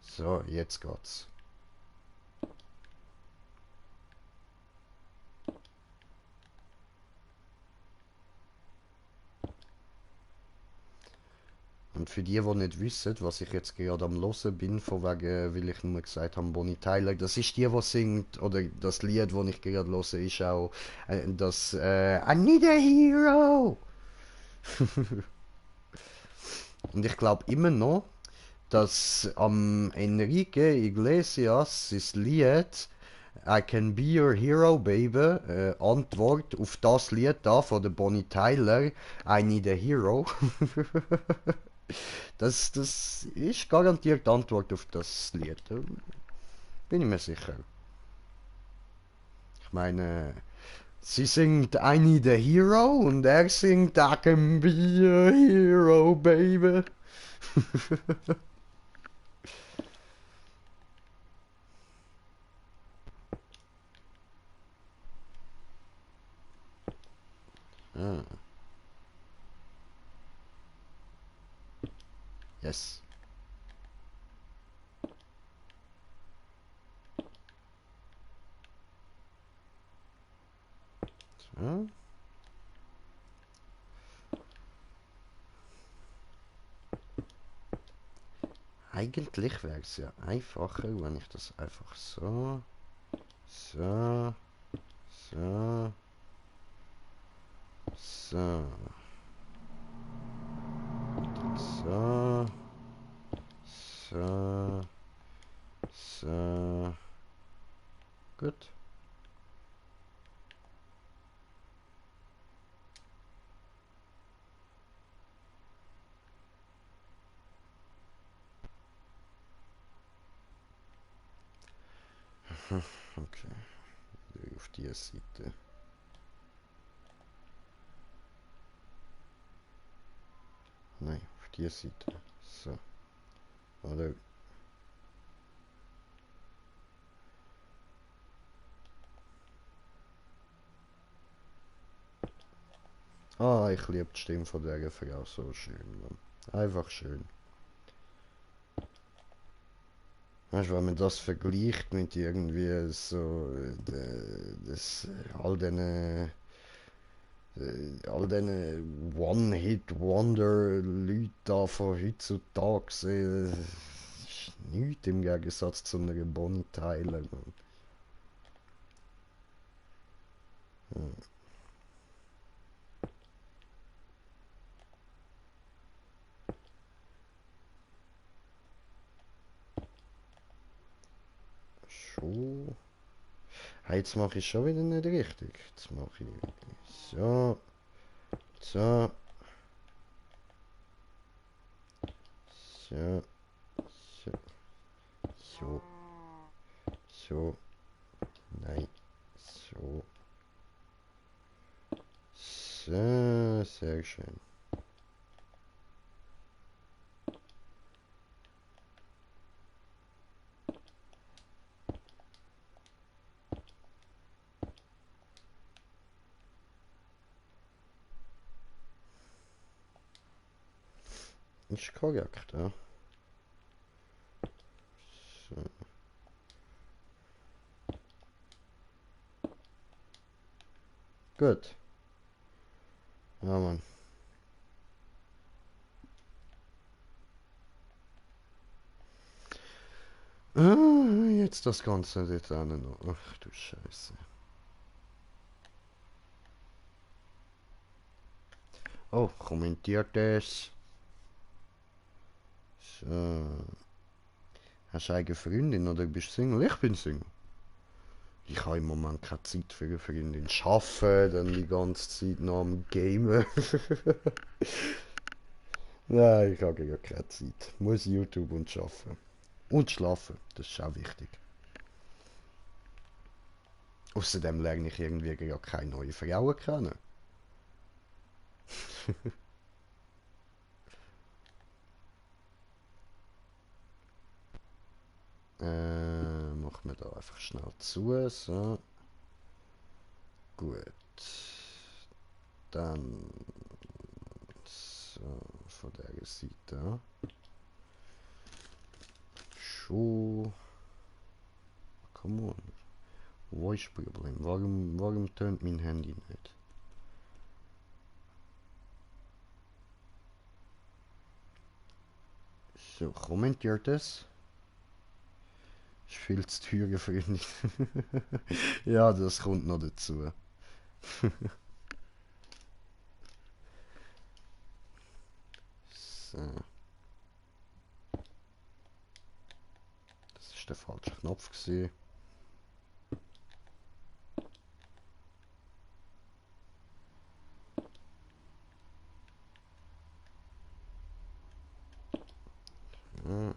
So, jetzt geht's. Und für die nicht wissen, was ich jetzt gerade am Hören bin, von wegen, weil ich nur gesagt habe, Bonnie Tyler, das ist die singt, oder das Lied, das ich gerade höre, ist auch das I Need a Hero. Und ich glaube immer noch, dass am Enrique Iglesias sein Lied I Can Be Your Hero Baby Antwort auf das Lied da von der Bonnie Tyler I Need a Hero. Das ist garantiert die Antwort auf das Lied. Bin ich mir sicher. Ich meine, sie singt I Need a Hero und er singt I Can Be a Hero Baby. Ah, yes. So. Eigentlich wäre es ja einfacher, wenn ich das einfach so, so, so, so, so, so, so, gut. Okay, auf die Seite. Nein, auf die Seite. So, oder? Ah, ich liebe die Stimme von der Frau, so schön, Mann. Einfach schön. Weißt du, wenn man das vergleicht mit irgendwie so, all diesen One-Hit-Wonder-Leuten da von heutzutage, das ist nichts im Gegensatz zu einer Bonnie Tyler. Ja. Schon. Hey, jetzt mache ich schon wieder nicht richtig. Jetzt mache ich so, so, so, so, so, so, nein, so, so, sehr schön. Ist korrekt, ja. So. Gut. Ja, Mann. Ah, jetzt das Ganze dort noch. Ach du Scheiße. Oh, kommentiert es. So. Hast du eine Freundin oder bist du Single? Ich bin Single. Ich habe im Moment keine Zeit für eine Freundin. Arbeiten, dann die ganze Zeit noch am Gamen. Nein, ich habe gar keine Zeit. Muss YouTube und arbeiten. Und schlafen, das ist auch wichtig. Außerdem lerne ich irgendwie gar keine neuen Frauen kennen. Machen wir da einfach schnell zu. So. Gut. Dann so von der Seite. Schon. Come on. Wo ist das Problem? Warum tönt mein Handy nicht? So, kommentiert es. Ist viel zu teuer für ihn. Ja, das kommt noch dazu. So. Das ist der falsche Knopf gewesen. Ah.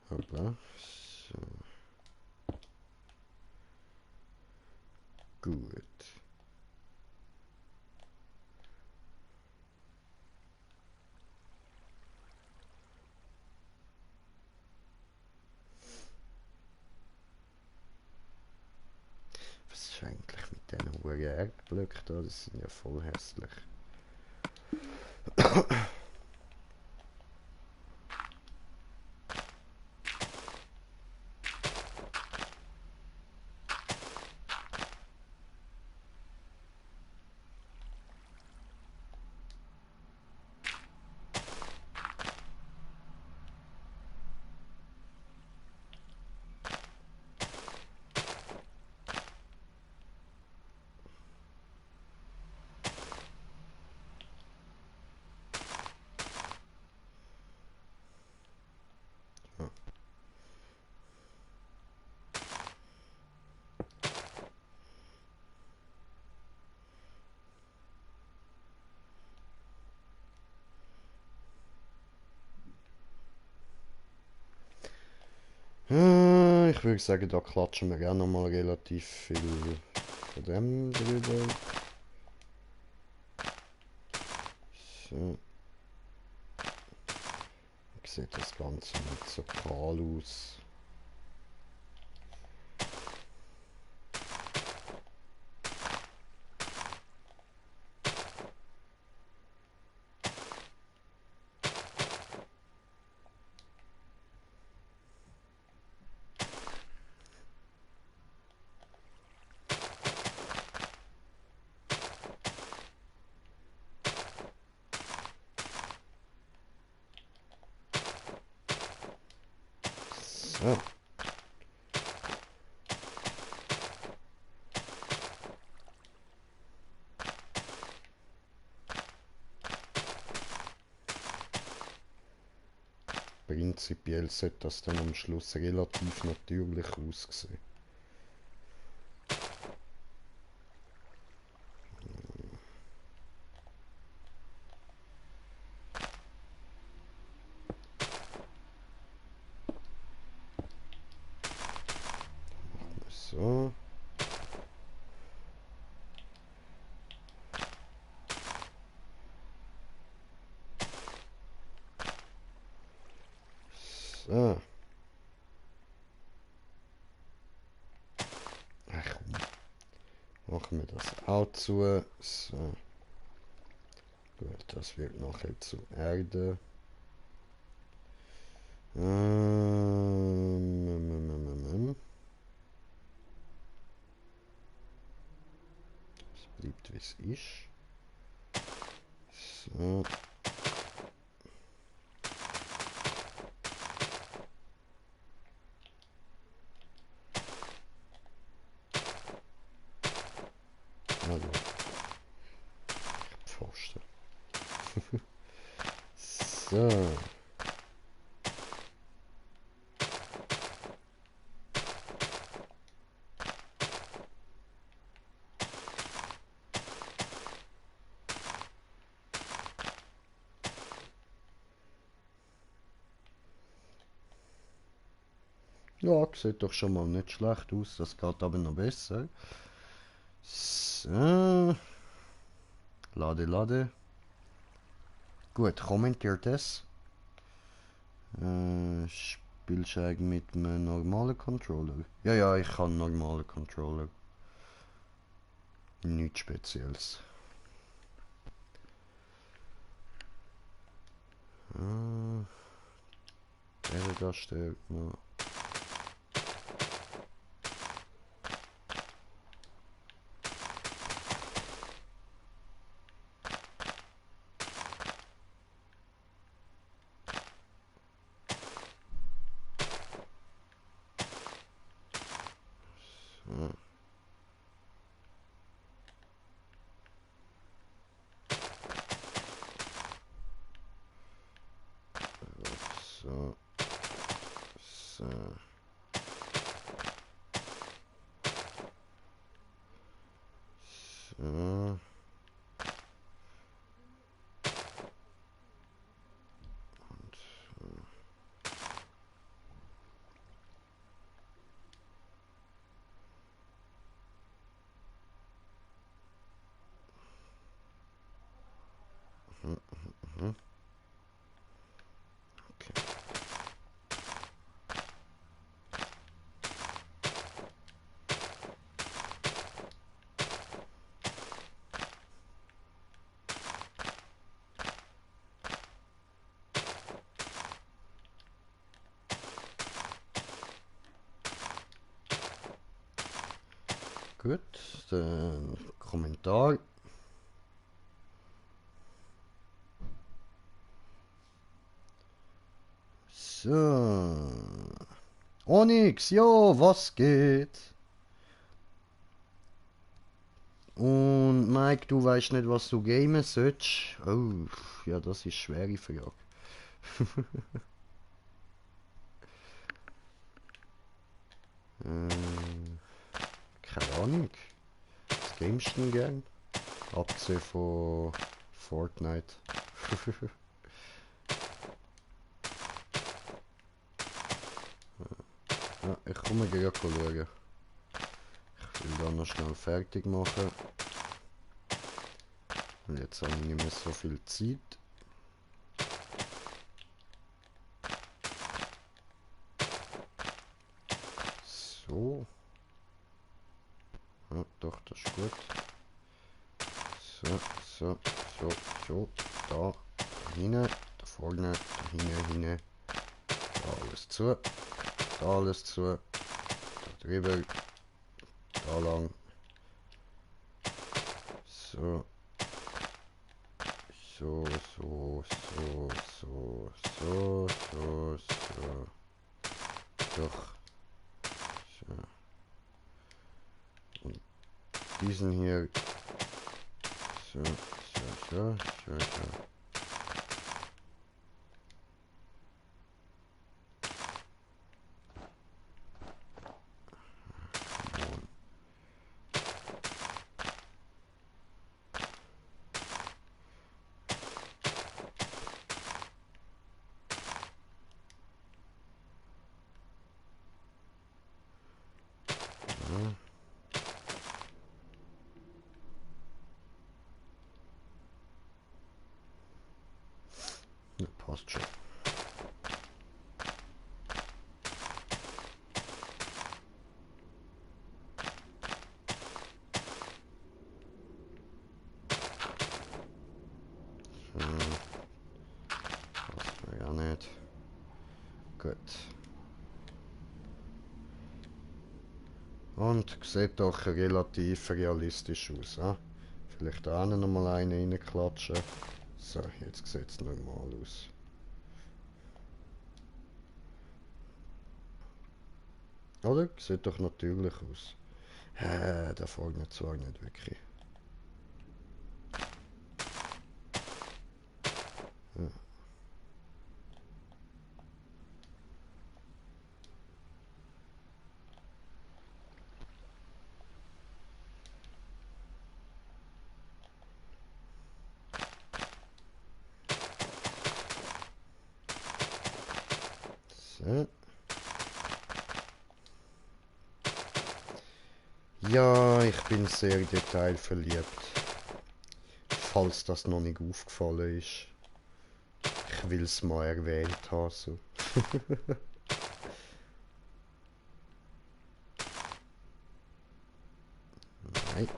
Hoppla. So. Gut. Was ist eigentlich mit diesen hohen Erdblöcken da? Das sind ja voll hässlich. Ich würde sagen, da klatschen wir gerne nochmal relativ viel von dem drüber. So. Sieht das Ganze nicht so kahl aus. So. Prinzipiell sollte das dann am Schluss relativ natürlich aussehen. So. So. Ach komm. Machen wir das auch zu. So. Gut, das wird nachher zu Erde. Es bleibt wie es ist. So. Also, Pfosten. So. Ja, sieht doch schon mal nicht schlecht aus. Das geht aber noch besser. So. Lade, lade. Gut, kommentiert es. Spielst du eigentlich mit einem normalen Controller? Ja, ja, ich kann einen normalen Controller. Nichts Spezielles. Der da stört noch. Gut, Kommentar. So. Onyx, jo, was geht? Und Mike, du weißt nicht, was du gamen sollst? Oh, ja, das ist eine schwere Frage. Keine Ahnung. Was gamest du denn gern? Abgesehen von Fortnite. Ja, ich komme gleich schauen. Ich will da noch schnell fertig machen. Und jetzt habe ich nicht mehr so viel Zeit. So. Ja, doch, das ist gut. So, so, so, so. Da hinten, da vorne, da hinten. Da alles zu. Da alles zu. Da drüber. Da lang. So. So, so, so, so, so, so, so. Doch. So. Und diesen hier. So, so, so, so, so. Ja, passt schon. So, passt mir ja nicht. Gut. Und sieht doch relativ realistisch aus. He? Vielleicht da noch mal einen reinklatschen. So, jetzt sieht es normal aus. Oder? Sieht doch natürlich aus. Der folgt zwar nicht wirklich. Ja. So. Ja, ich bin sehr detailverliebt. Falls das noch nicht aufgefallen ist. Ich will es mal erwähnt haben. So. Nein.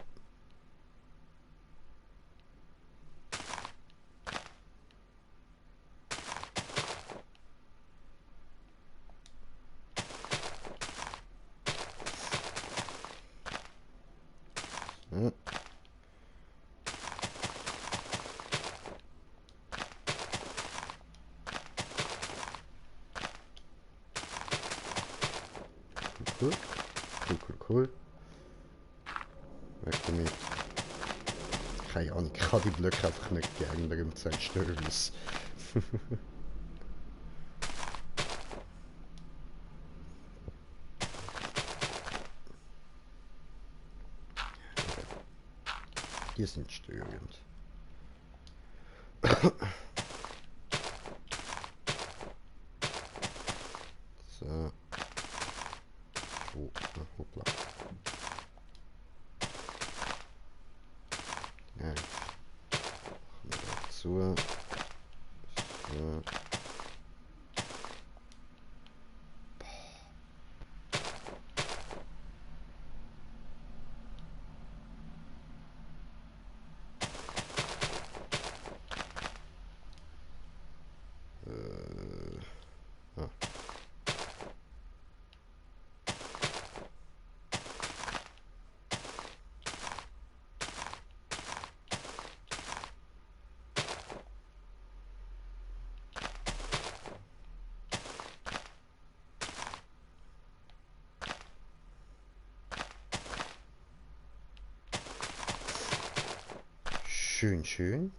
So. Cool. Cool. Weg damit. Keine Ahnung, ich habe die Blöcke einfach nicht gerne beim Zerstören. Die sind störend. So. Oh, hoppla. Ja, machen wir dazu. So. Ah. Schön, schön.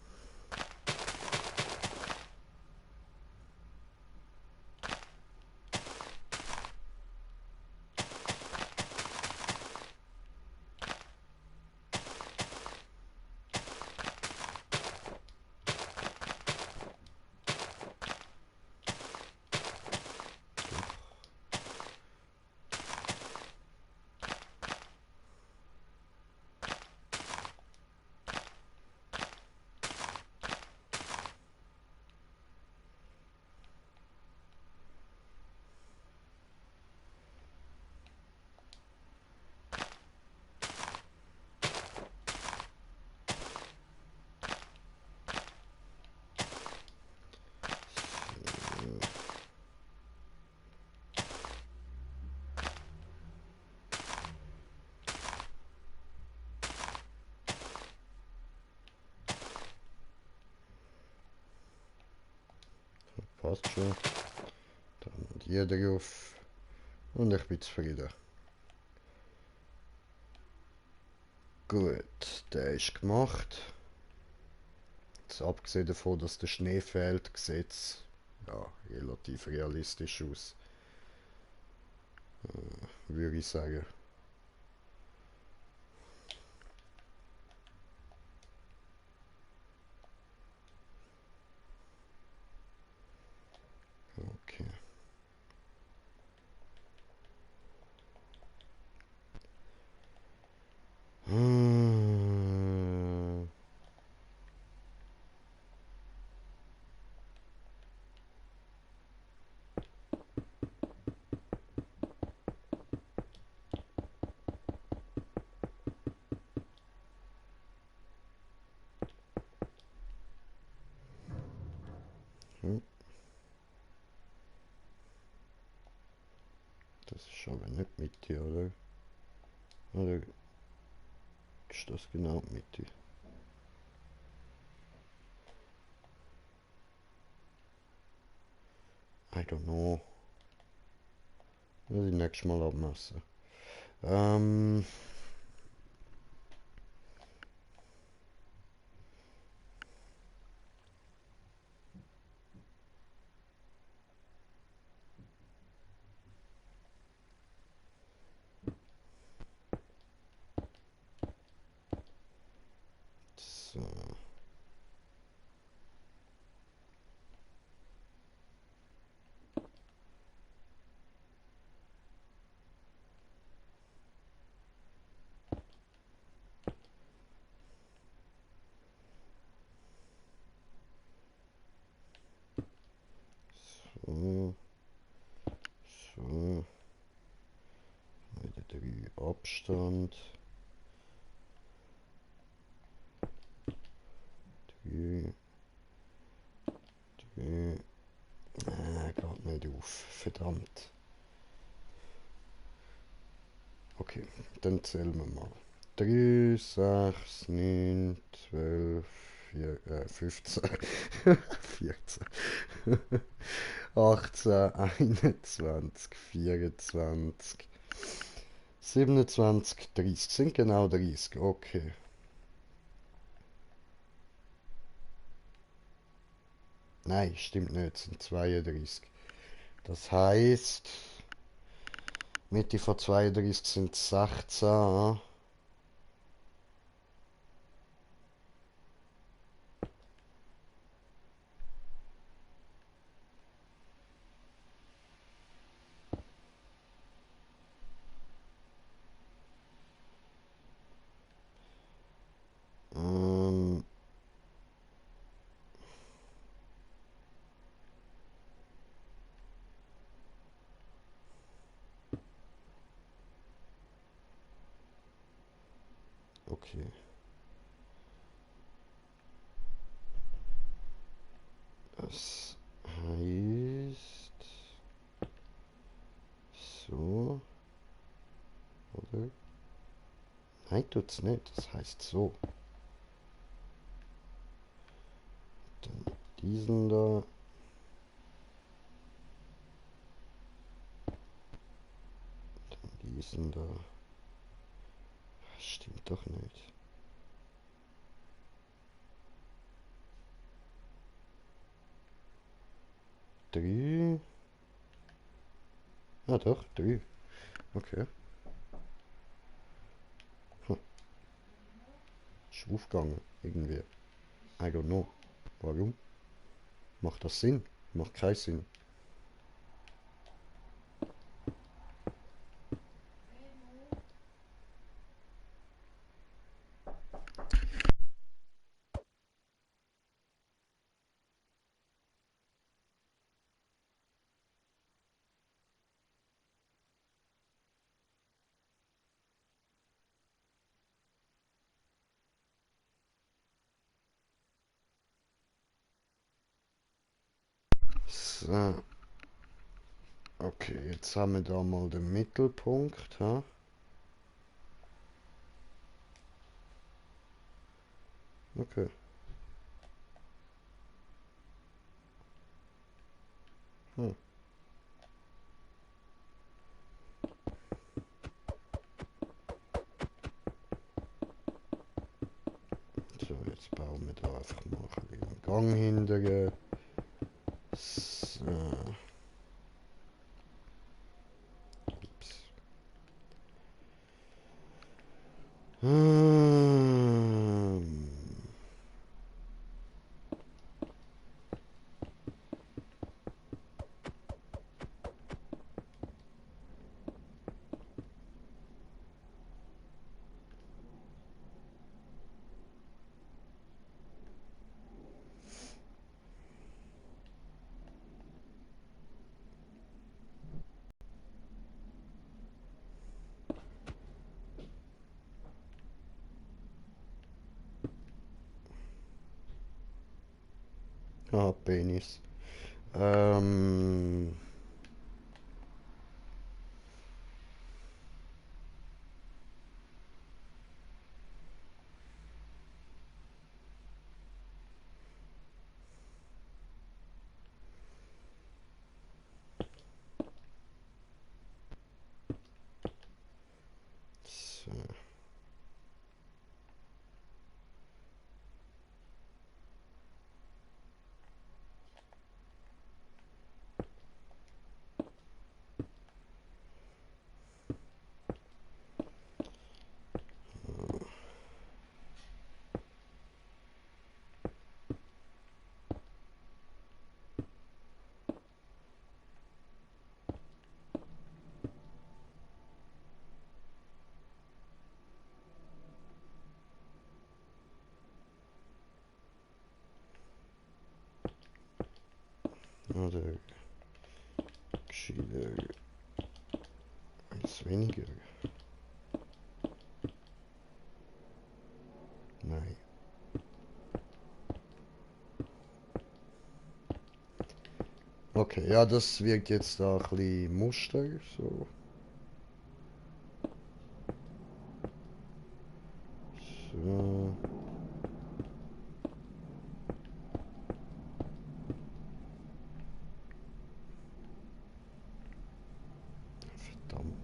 Passt schon. Dann die drauf. Und ich bin zufrieden. Gut, der ist gemacht. Jetzt abgesehen davon, dass der Schnee fehlt, sieht es ja, relativ realistisch aus. Würde ich sagen. Okay. Hm. Hm. Das ist aber nicht Mitte, oder? Oder ist das genau Mitte? I don't know. Muss ich nächstes Mal abmessen. Ähm. So. So. So. Wieder 3 Abstand. 3. 3. Geht nicht auf. Verdammt. Okay, dann zählen wir mal. 3, 6, 9, 12, 15, 14, 18, 21, 24, 27, 30. Sind genau 30, okay. Nein, stimmt nicht, es sind 32. Das heißt, Mitte von 32 sind 16. Ähm, okay. Das heißt so, oder? Nein, tut's nicht. Das heißt so. Dann diesen da. Diesen da. Stimmt doch nicht. 3. Ah doch, 3. Okay. Hm. Ist aufgegangen, irgendwie. I don't know. Warum? Macht das Sinn? Macht keinen Sinn. So. Okay, jetzt haben wir da mal den Mittelpunkt. Ha? Okay. Hm. So, jetzt bauen wir da einfach mal ein bisschen einen Gang hinterher. So. Ups. Ähm. Ah, Penis. Ähm. So. Oder gescheiter eins weniger. Nein. Okay, ja, das wirkt jetzt da ein bisschen Muster. So. So. Verdammt.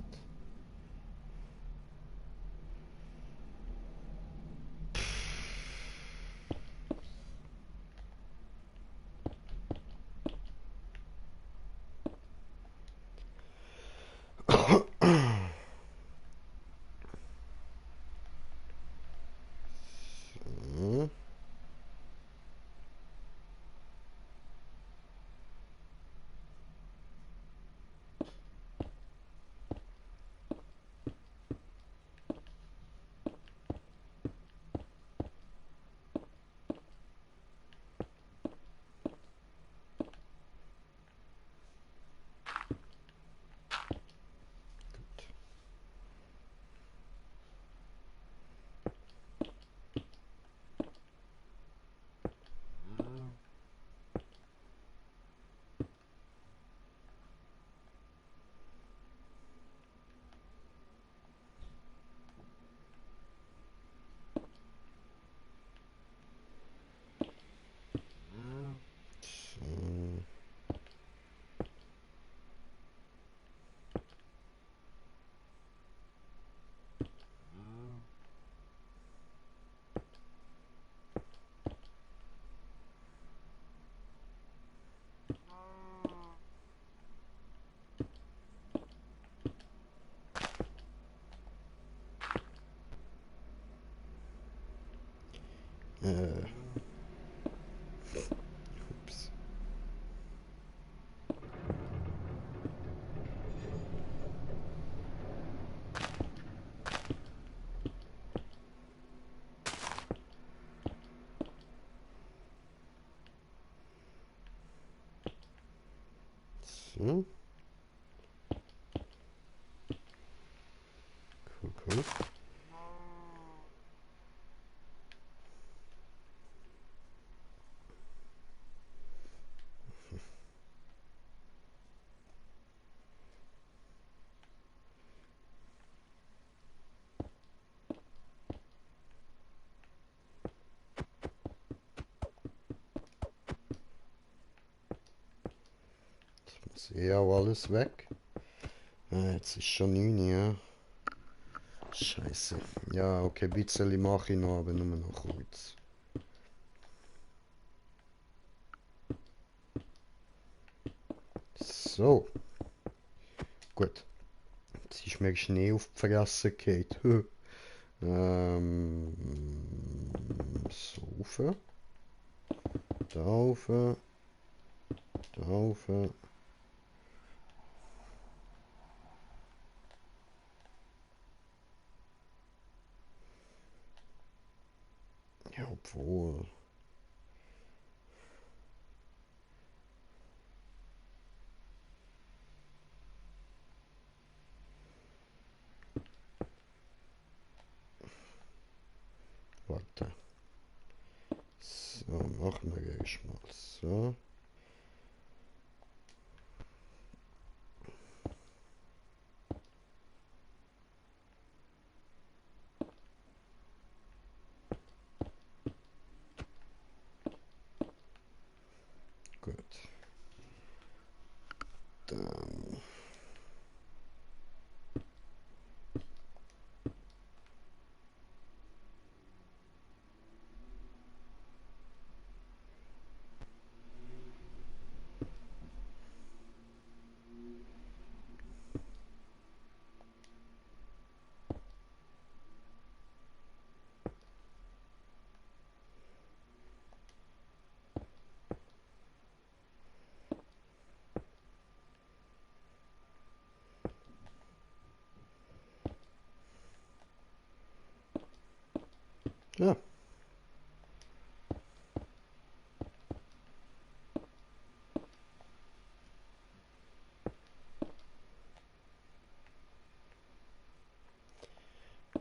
Ups. So. Cool, cool. Das muss eh auch alles weg. Jetzt ist schon 9 Uhr, ja. Scheiße. Ja, okay, ein bisschen mache ich noch, aber nur noch kurz. So. Gut. Jetzt ist mir Schnee auf die Fresse gefallen. So rauf. Da rauf. Da rauf. Ja, obwohl. Warte. So, machen wir erst mal so. Gut. Dann. Ja.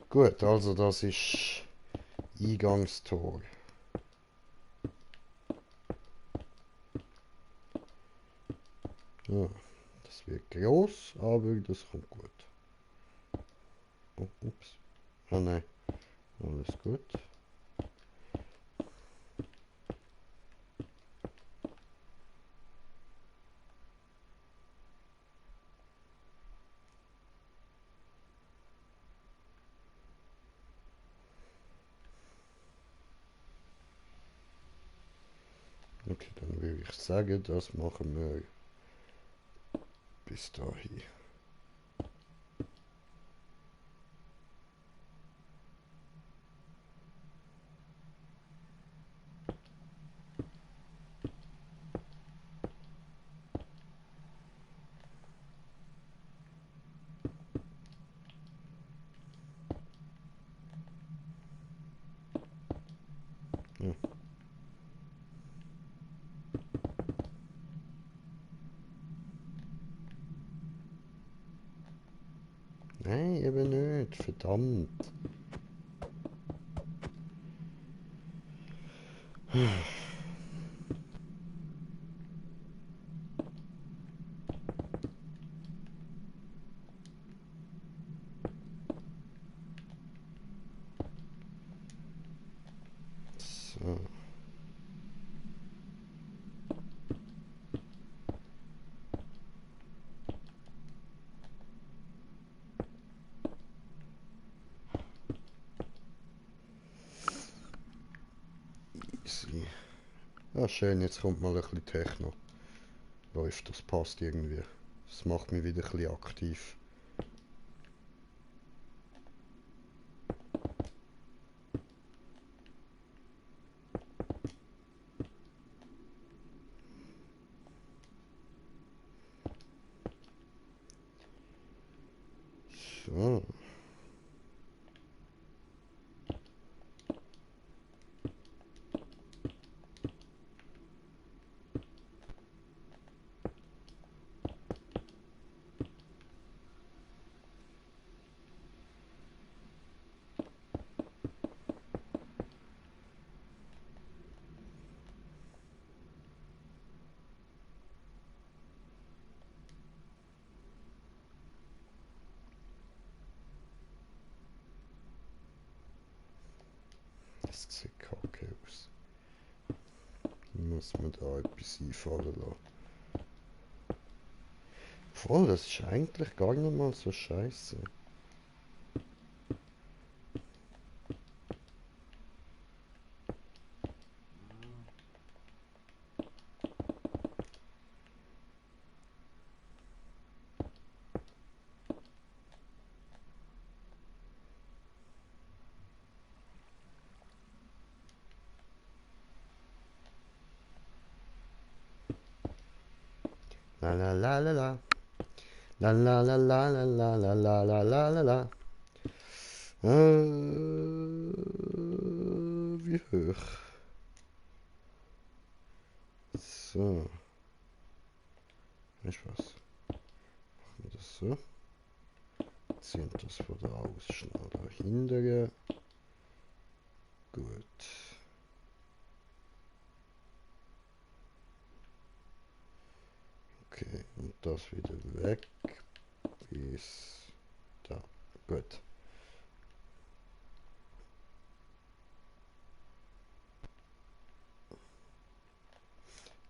Gut, also das ist Eingangstor. Ja, das wird groß, aber das kommt gut. Oh, ups. Ah nein, alles gut. Okay, dann würde ich sagen, das machen wir bis dahin. Ja. Nein, eben nicht, verdammt. So. Easy. Ah, schön, jetzt kommt mal ein bisschen Techno. Läuft, das passt irgendwie. Das macht mich wieder ein bisschen aktiv. Das sieht kacke aus. Muss man da etwas einfallen lassen. Voll, das ist eigentlich gar nicht mal so scheiße. La la la la la. La la la la la la la la la la la la. Wie hoch? So. Weißt du was? Machen wir das so. Ziehen das von da aus schnell da hinten. Gut. Okay, und das wieder weg bis da. Gut.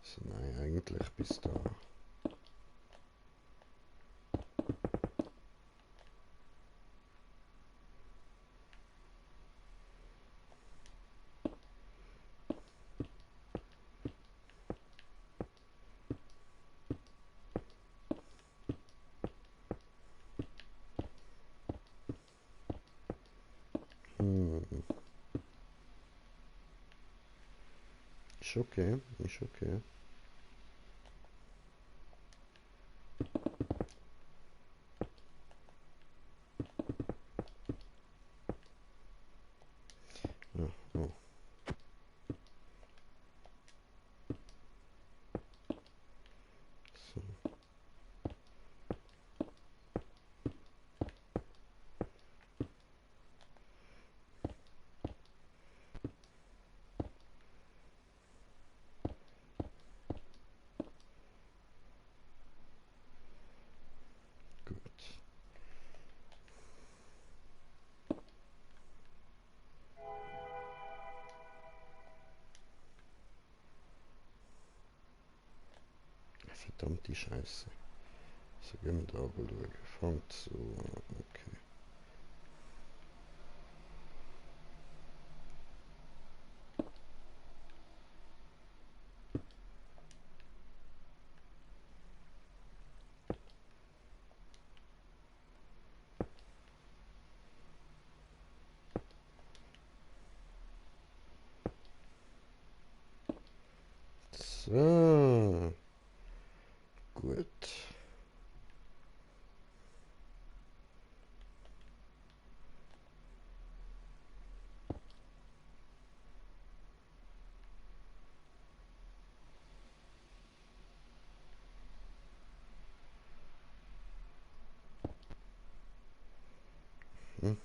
So, nein, eigentlich bis da. Ist okay, ist okay. Ja, oh. So. Gut. Verdammte Scheiße. So, gehen wir da schauen. Fängt so an. Okay. So. Gut. Hm.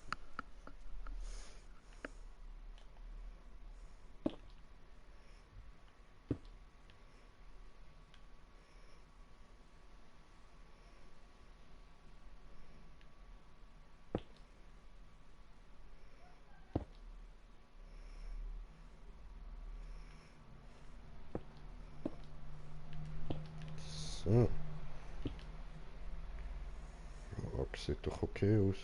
So. Ja, sieht doch okay aus.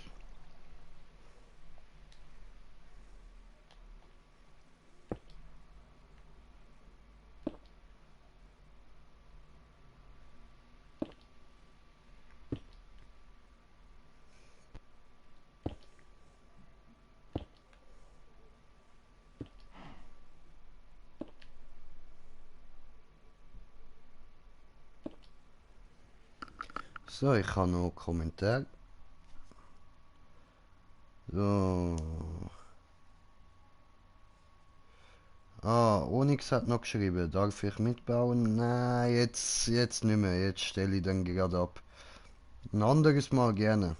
So, ich habe noch einen Kommentar. So. Ah, Onyx hat noch geschrieben, darf ich mitbauen? Nein, jetzt nicht mehr, jetzt stelle ich dann gerade ab. Ein anderes Mal gerne.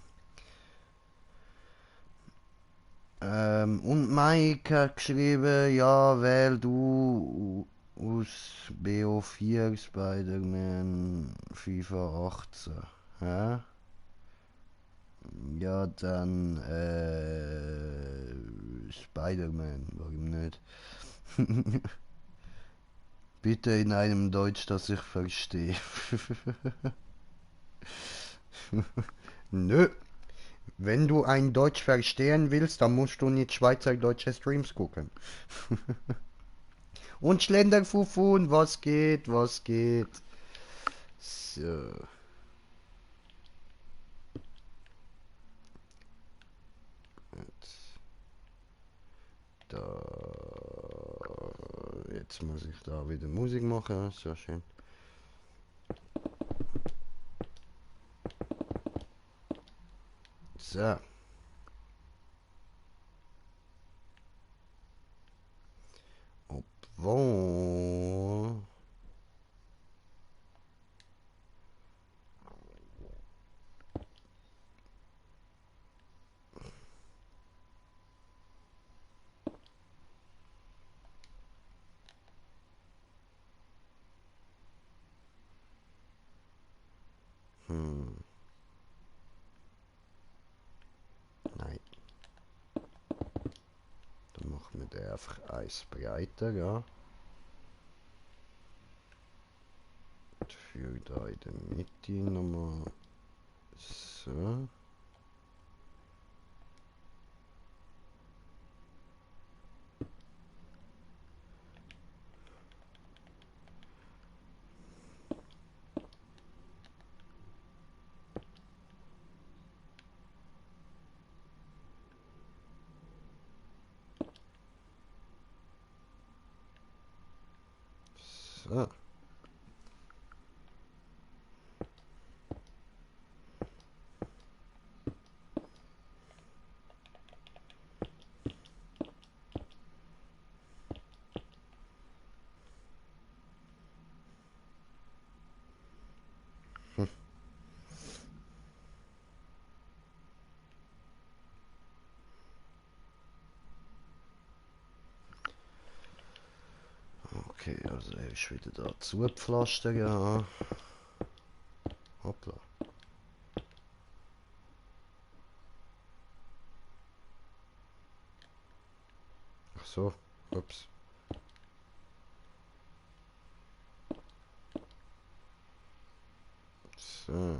Und Mike hat geschrieben, ja, wähl du aus BO4 Spider-Man FIFA 18. Ja? Ja, dann, Spider-Man, warum nicht? Bitte in einem Deutsch, das ich verstehe. Nö. Wenn du ein Deutsch verstehen willst, dann musst du nicht schweizerdeutsche Streams gucken. Und Schlenderfufun, was geht, was geht? So. Da. Jetzt muss ich da wieder Musik machen, sehr schön. So. Obwohl. Nein. Dann machen wir den einfach eins breiter, ja. Für da in der Mitte nochmal. So. So. Okay, also er ist wieder da zugepflastert, ja. Hoppla. Ach so, ups. So.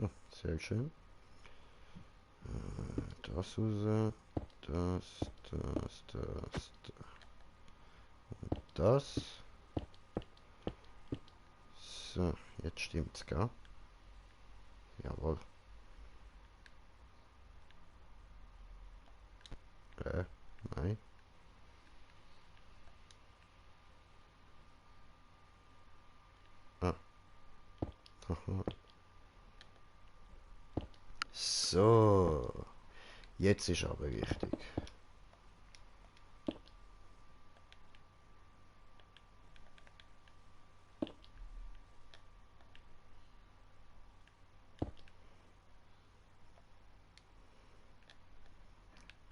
Oh, sehr schön. Das raus. Das. So, jetzt stimmt's, gell? Jawohl. Nein. Ah. Aha. So. Jetzt ist aber richtig.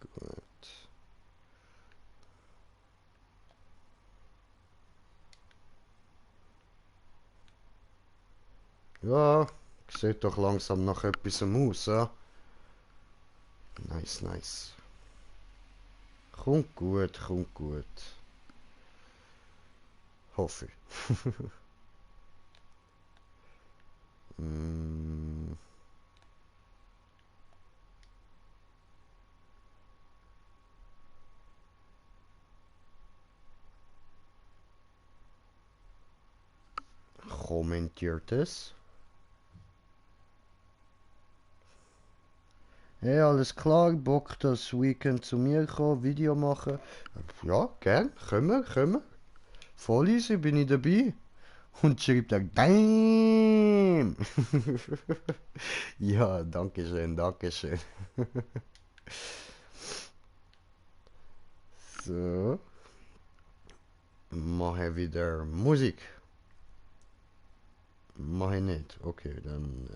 Gut. Ja, sieht doch langsam nach etwas aus, ja? Nice, nice. Kommt gut, kommt gut. Hoffe ich. mm. Kommentiert es. Hey, alles klar, Bock das Weekend zu mir kommen, Video machen? Ja, gern, können wir. Voll easy, bin ich dabei. Und schreibt er, Damn! Ja, danke schön, danke schön. So, mache wieder Musik. Mach ich nicht. Okay, dann,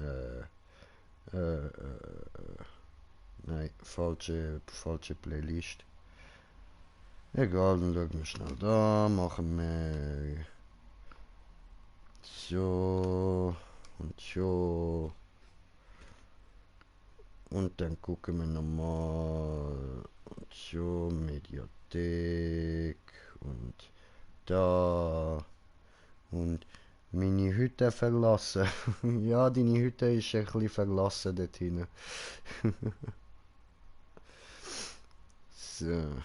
nein, falsche Playlist. Egal, dann schauen wir schnell da, machen wir so und so. Und dann gucken wir nochmal und so, Mediathek und da und meine Hütte verlassen. Ja, deine Hütte ist ein bisschen verlassen dort hinten. So.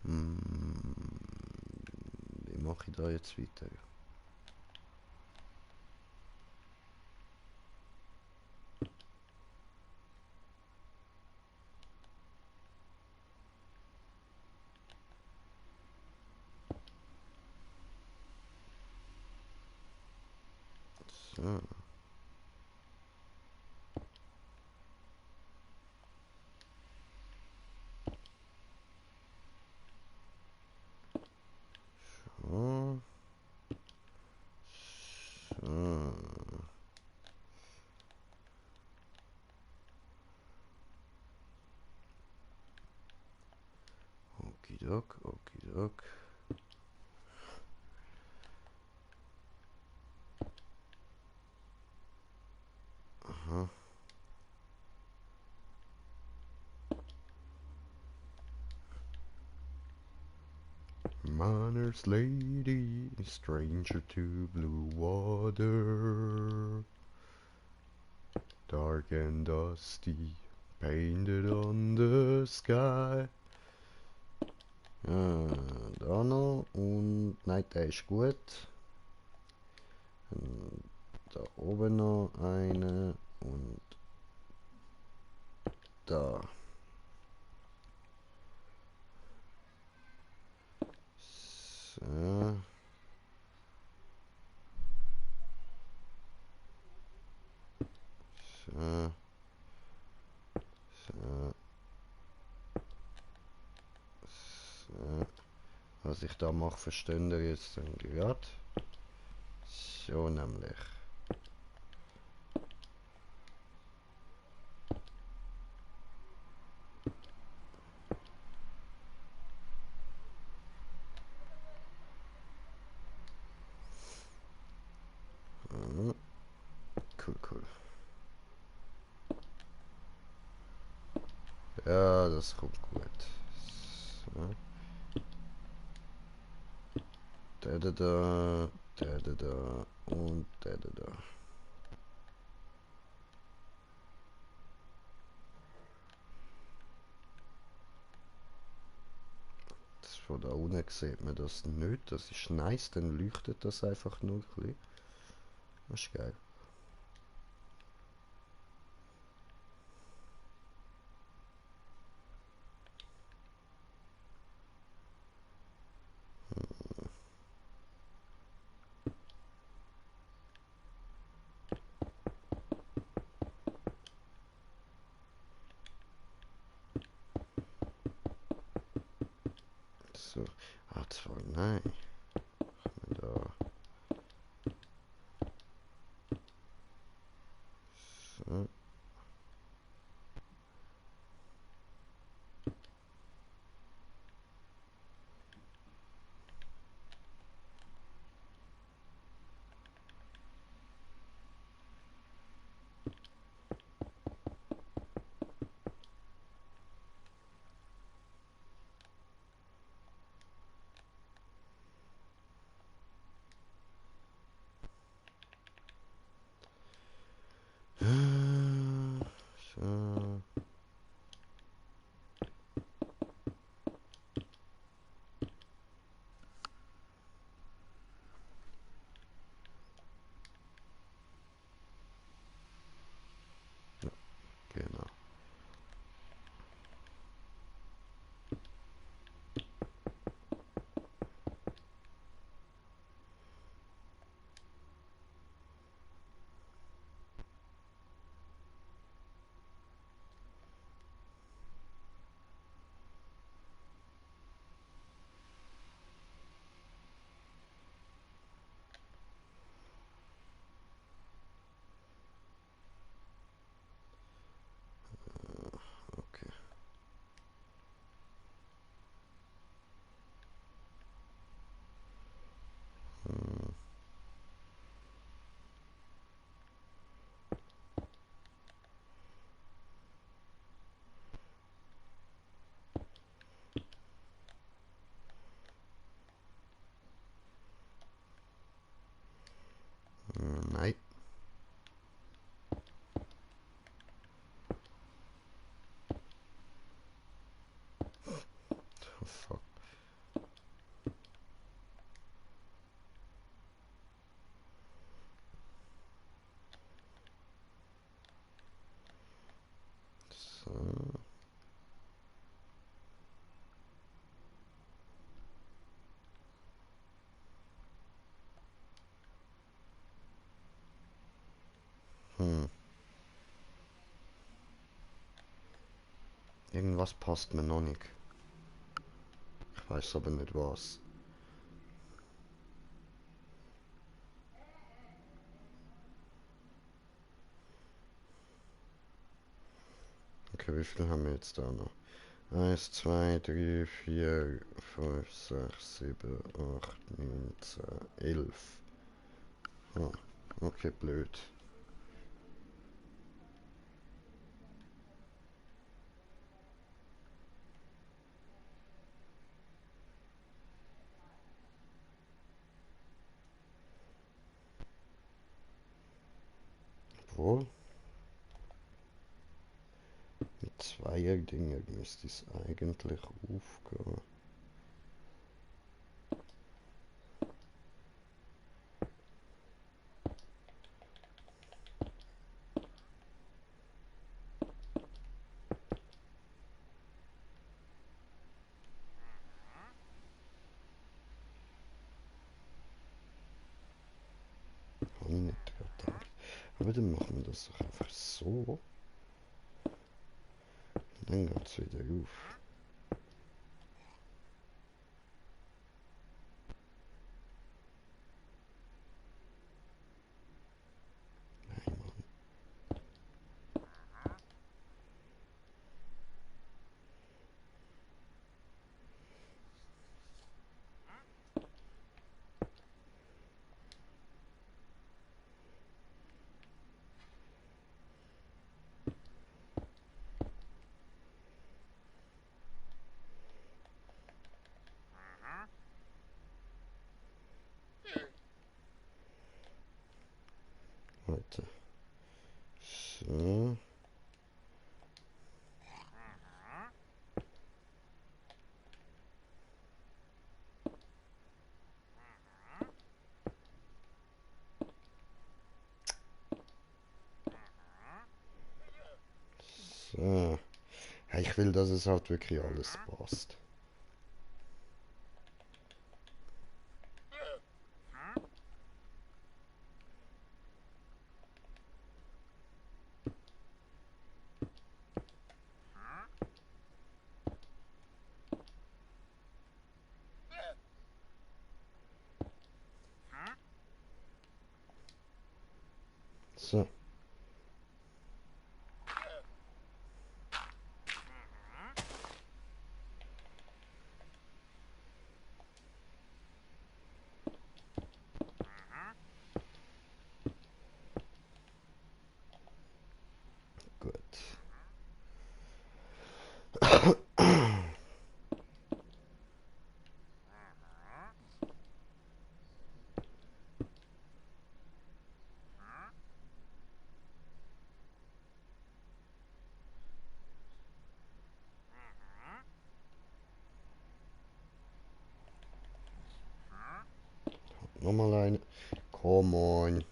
Hm, wie mache ich da jetzt weiter? So. So. So. Okidok, okidok. Aha. Miner's lady, stranger to blue water, dark and dusty, painted on the sky. Da noch und nein, der ist gut. Da oben noch eine und da. So. So. So. So. Was ich da mache, verstehen ihr jetzt dann gerade. So nämlich. Cool, cool. Ja, das kommt gut. So. Da und da. Das von da unten sieht man das nicht. Das ist nice, dann leuchtet das einfach nur ein bisschen. Das ist geil. So. Ah, zwar, nein. Da. So. irgendwas passt mir noch nicht. Ich weiß aber nicht was. Okay, wie viel haben wir jetzt da noch? 1, 2, 3, 4, 5, 6, 7, 8, 9, 10, 11. Ah, okay, blöd. Obwohl, mit Zweier-Dinger müsste es eigentlich aufgehen. Habe ich nicht gedacht. Aber dann machen wir das doch einfach so. Dann geht es wieder auf. Nein, Mann. Warte. So. So. Ja, ich will, dass es halt wirklich alles passt. So. Gut. Nochmal eine. Come on.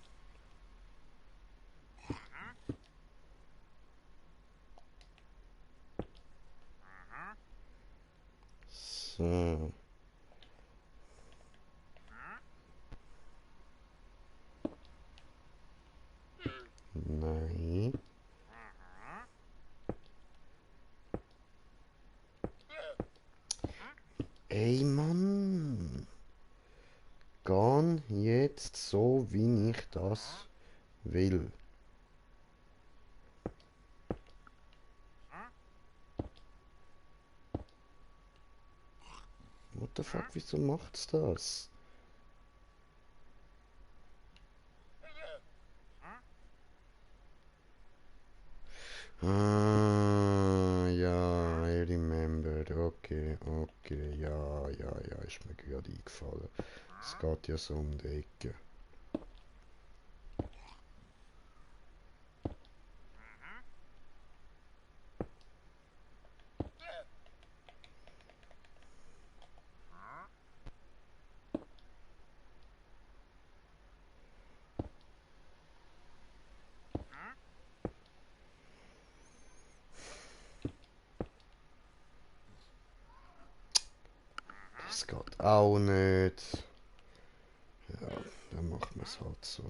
So. Nein. Ey, Mann. Gehen jetzt so, wie ich das will. What the fuck, wieso macht's das? Ah, ja, I remember. Okay, okay, ja, ja, ja, ist mir gerade eingefallen. Es geht ja so um die Ecke. Das geht auch nicht. Ja, dann machen wir es halt so.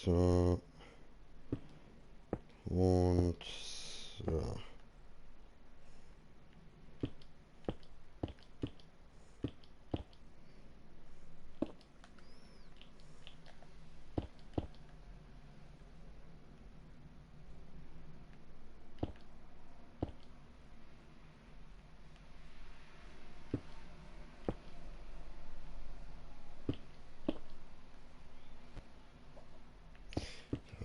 So. Und so.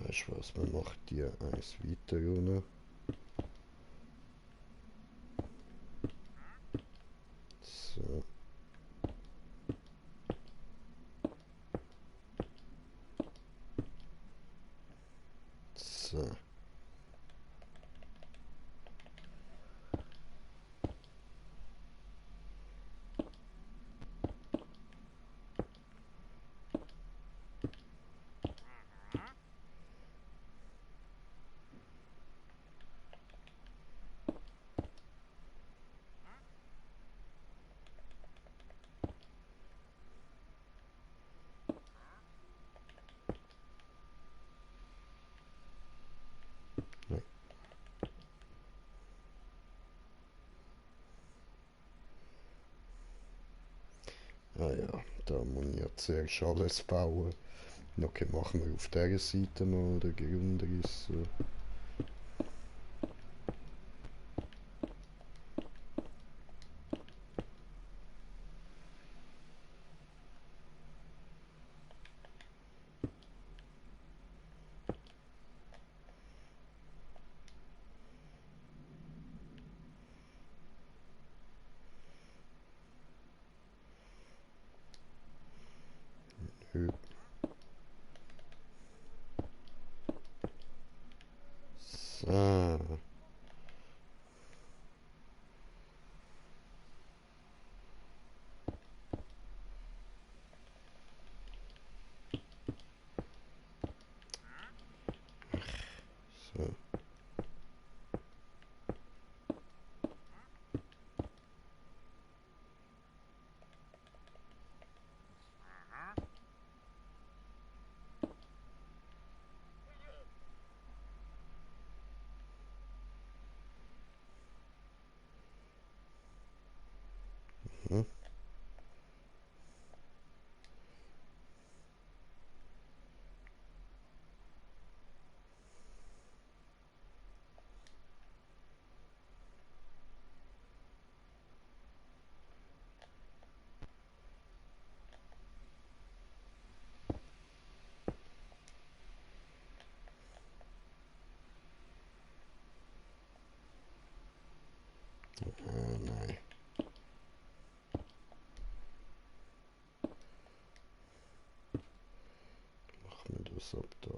Weißt du was, man macht die eins weiter runter. So. So. Nein. Ah ja, da muss ich ja zuerst alles bauen. Okay, machen wir auf dieser Seite mal den Grundriss. So. So. So. Hm. Nein. Machen wir das ab da.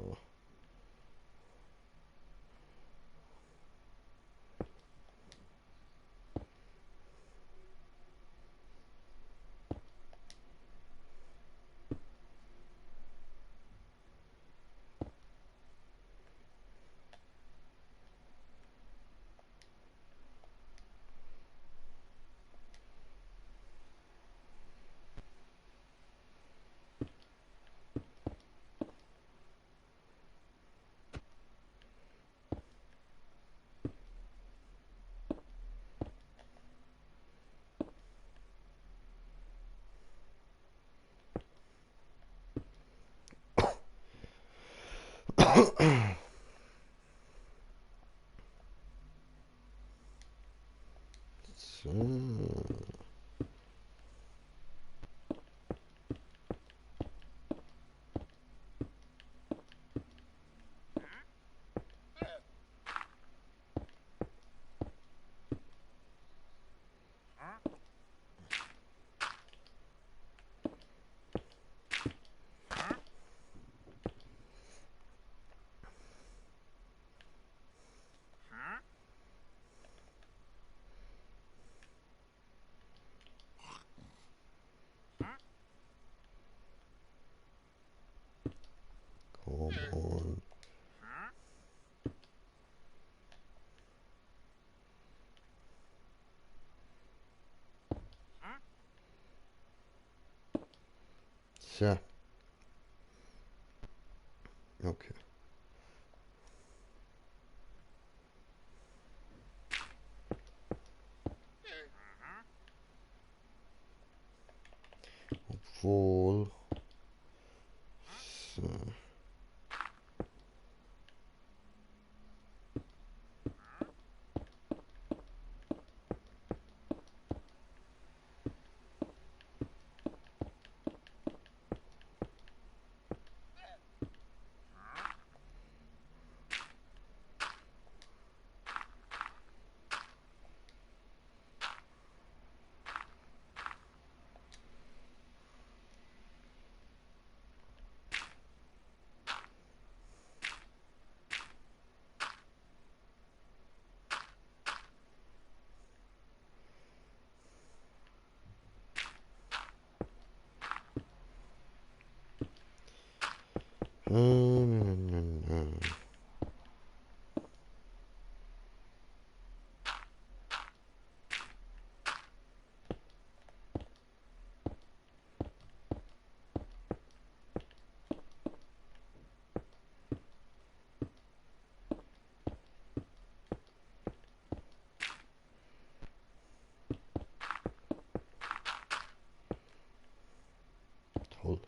So. Come on. So. Okay. Obwohl. So. Toll.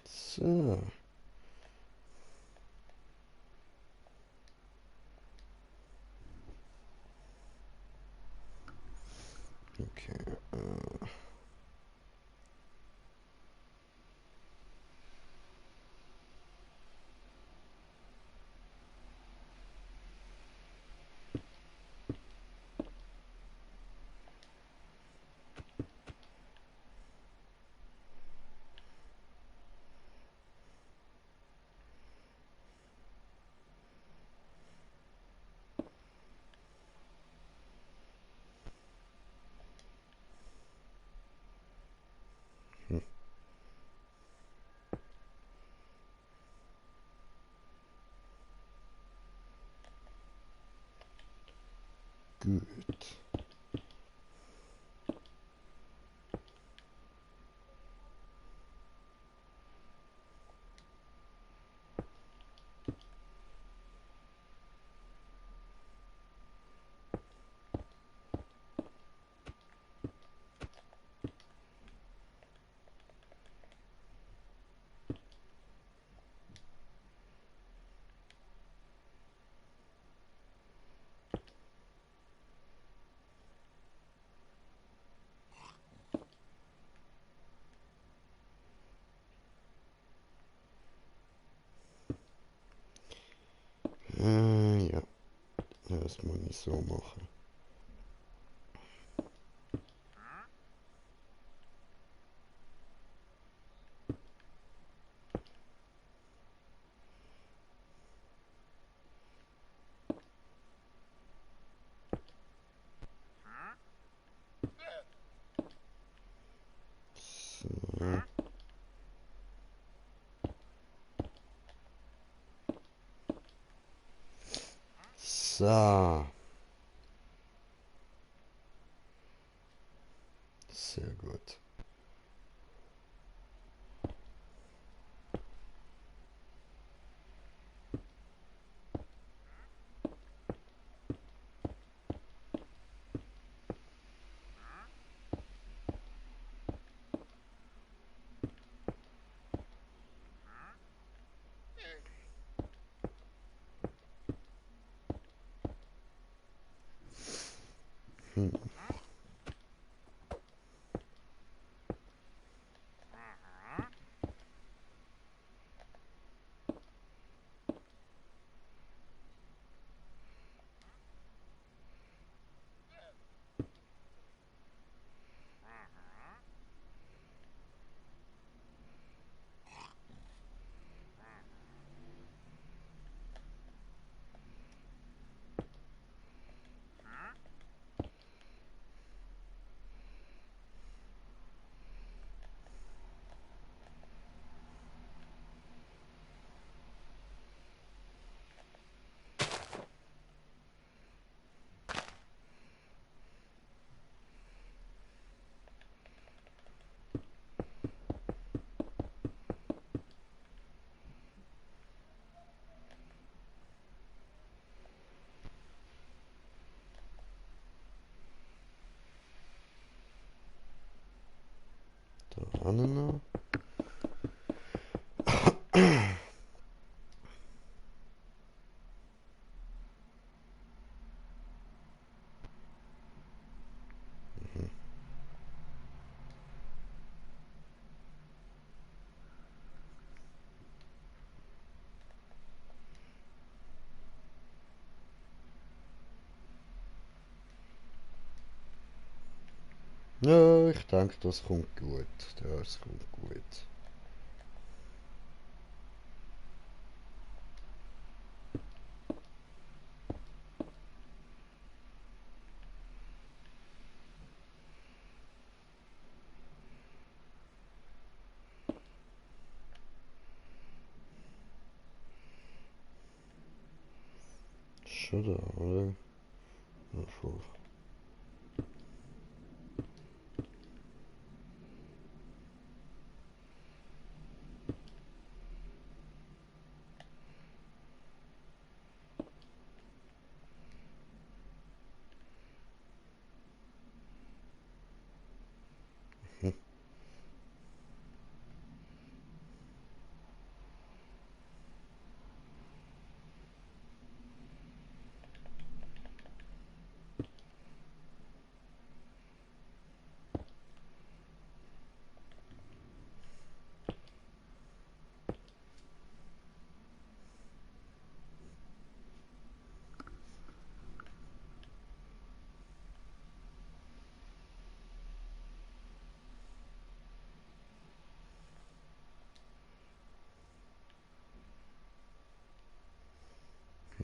So. Okay. Gut. Ja, das muss ich so machen. So. So. Sehr gut. Hm. Da hinten noch. Ja, ich denke, das kommt gut. Das kommt gut. Schon da, oder? Ja, voll.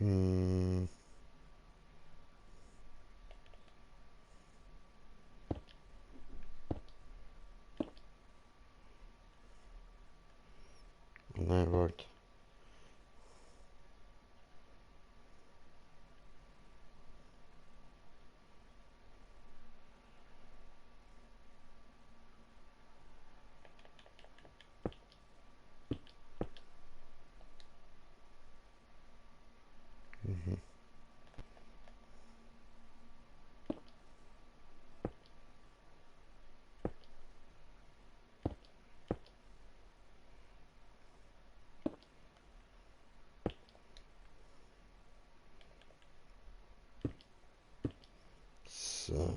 Hm, nein, warte. So.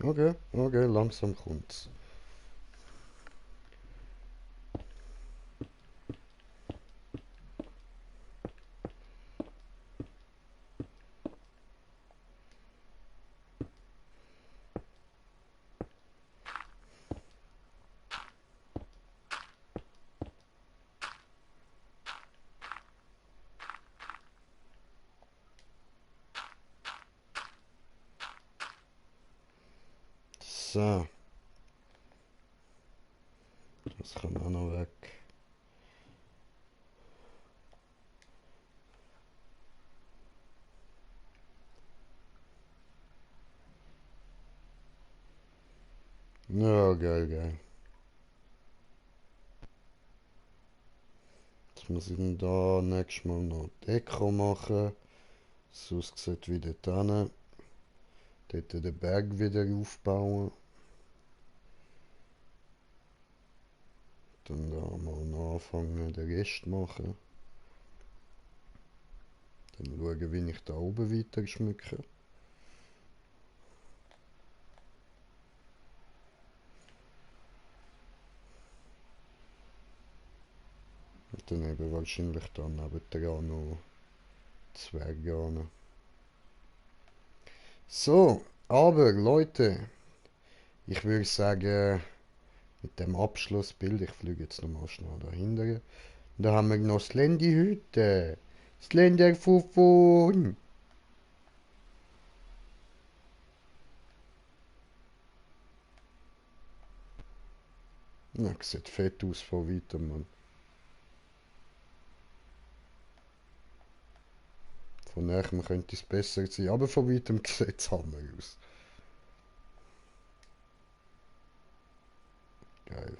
Okay, okay, langsam kommt's. So, das kann auch noch weg. Ja, geil, geil. Jetzt muss ich dann da nächstes Mal noch Deko machen. So aussieht wie dort hinten. Dort den Berg wieder aufbauen. Dann da mal noch anfangen, den Rest machen. Dann schauen, wie ich da oben weiter schmücke. Und dann eben wahrscheinlich dann nebendran noch Zwerge an. So, aber Leute, ich würde sagen, mit dem Abschlussbild, ich fliege jetzt nochmal schnell dahinter. Da haben wir noch das Handy-Hütte. Das Länderfufun. Ja, sieht fett aus von weitem, Mann. Von näherem könnte es besser sein, aber von weitem sieht es Hammer aus. Geil.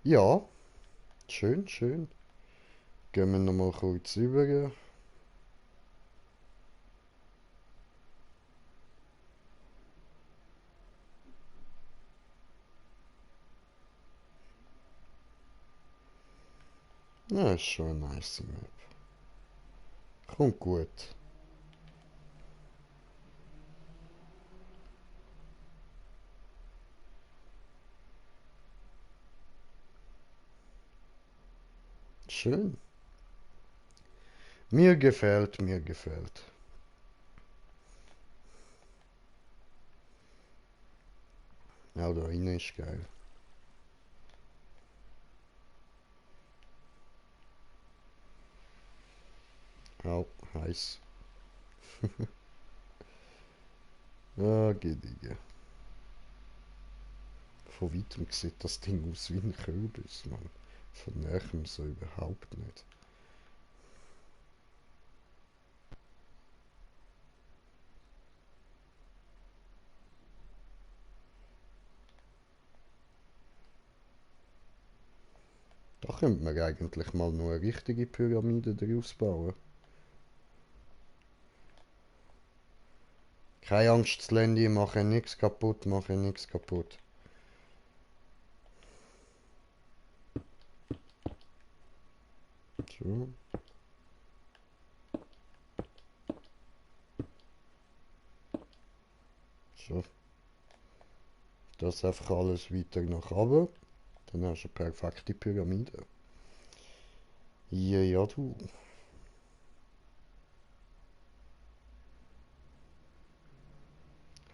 Ja, schön, schön. Gehen wir nochmal kurz rüber. Ja, ist schon eine nice Map. Kommt gut. Schön. Mir gefällt, mir gefällt. Ja, da rein ist geil. Au, heiß. Ah, Gedige. Von weitem sieht das Ding aus wie ein Kürbis, Mann. Von näherem so überhaupt nicht. Da könnte man eigentlich mal noch eine richtige Pyramide draus bauen. Keine Angst, Slendy, mache nichts kaputt, mache nichts kaputt. So. So. Das einfach alles weiter nach oben. Dann hast du eine perfekte Pyramide. Ja, ja, du.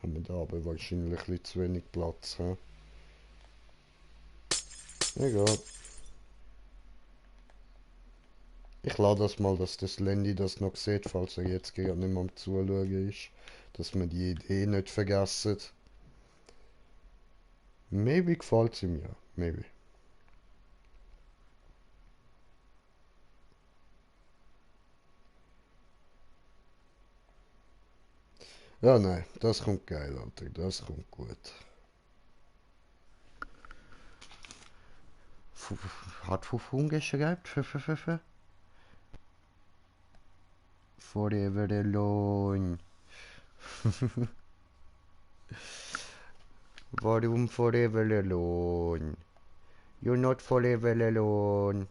Haben wir da aber wahrscheinlich ein bisschen zu wenig Platz. He? Egal. Ich lade das mal, dass das Landy das noch sieht, falls er jetzt gerade nicht mehr am Zuschauen ist. Dass wir die Idee nicht vergessen. Maybe gefällt es ihm ja. Maybe. Ja, nein, das kommt geil, Alter. Das kommt gut. Hat Fufun geschreibt? Forever alone. Warum forever alone? You're not forever alone.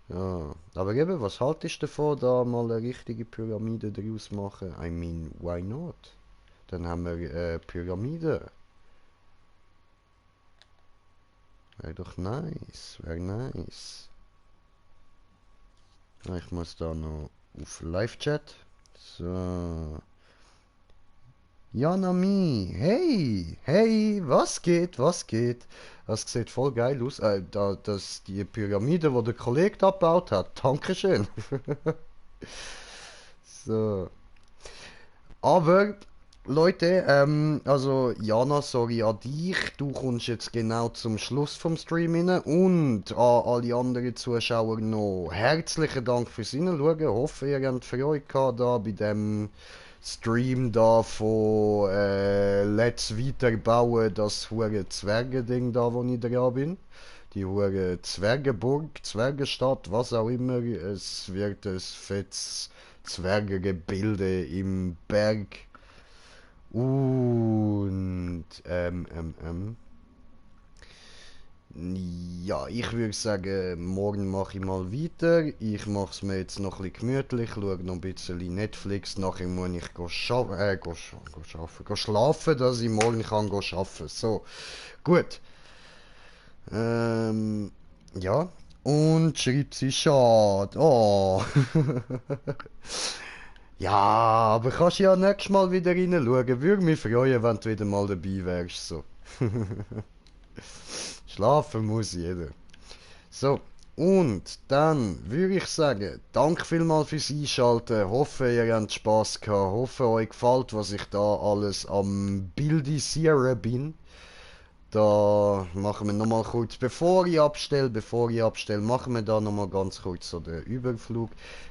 Ja, aber eben, was haltest du davon, da mal eine richtige Pyramide draus machen? I mean, why not? Dann haben wir Pyramide. Wäre doch nice, wäre nice. Ich muss da noch auf Live-Chat. So. Janami, hey, hey, was geht, was geht? Das sieht voll geil aus. Die Pyramide, die der Kollege da gebaut hat. Dankeschön. So. Aber, Leute, also Jana, sorry an dich. Du kommst jetzt genau zum Schluss vom Stream rein. Und an alle anderen Zuschauer noch herzlichen Dank fürs Hineinschauen. Hoffe, ihr habt Freude gehabt da bei dem Stream da von Let's Weiterbauen, das hure Zwergending da, wo ich dran bin. Die hure Zwergenburg, Zwergenstadt, was auch immer. Es wird ein fettes Zwergengebilde im Berg. Und ja, ich würde sagen, morgen mache ich mal weiter. Ich mache es mir jetzt noch ein bisschen gemütlich, schaue noch ein bisschen Netflix. Nachher muss ich schlafen, dass ich morgen kann arbeiten. So, gut. Ja. Und schreibt sie schade. Oh. Ja, aber kannst ja nächstes Mal wieder reinschauen. Würde mich freuen, wenn du wieder mal dabei wärst. So. Schlafen muss jeder. So, und dann würde ich sagen, danke vielmals fürs Einschalten. Hoffe, ihr habt Spass gehabt. Hoffe, euch gefällt, was ich da alles am Bildisieren bin. Da machen wir nochmal kurz, bevor ich abstelle, machen wir da nochmal ganz kurz so den Überflug.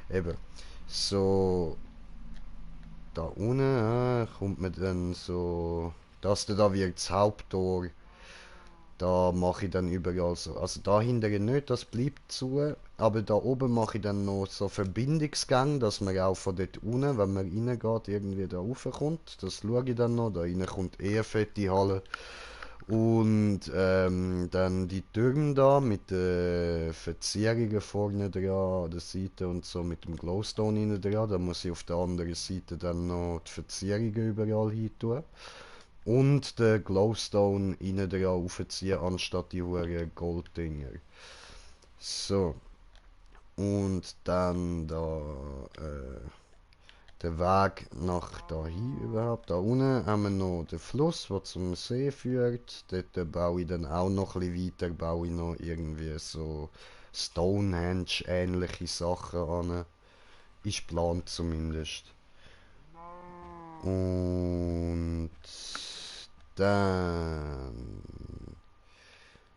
Eben, so, da unten kommt man dann so Das da wird das Haupttor. Da mache ich dann überall so. Also da hinten nicht, das bleibt zu. Aber da oben mache ich dann noch so Verbindungsgänge, dass man auch von dort unten, wenn man reingeht, irgendwie da raufkommt. Das schaue ich dann noch. Da rein kommt eh eine fette Halle. Und dann die Türme da mit den Verzierungen vorne dran an der Seite und so mit dem Glowstone innen dran. Da muss ich auf der anderen Seite dann noch die Verzierungen überall hin tun. Und den Glowstone innen dran aufziehen, anstatt die hohen Golddinger. So. Und dann da der Weg nach dahin überhaupt. Da unten haben wir noch den Fluss, der zum See führt. Dort baue ich dann auch noch ein bisschen weiter, baue ich noch irgendwie so Stonehenge-ähnliche Sachen an. Ist geplant zumindest. Und dann,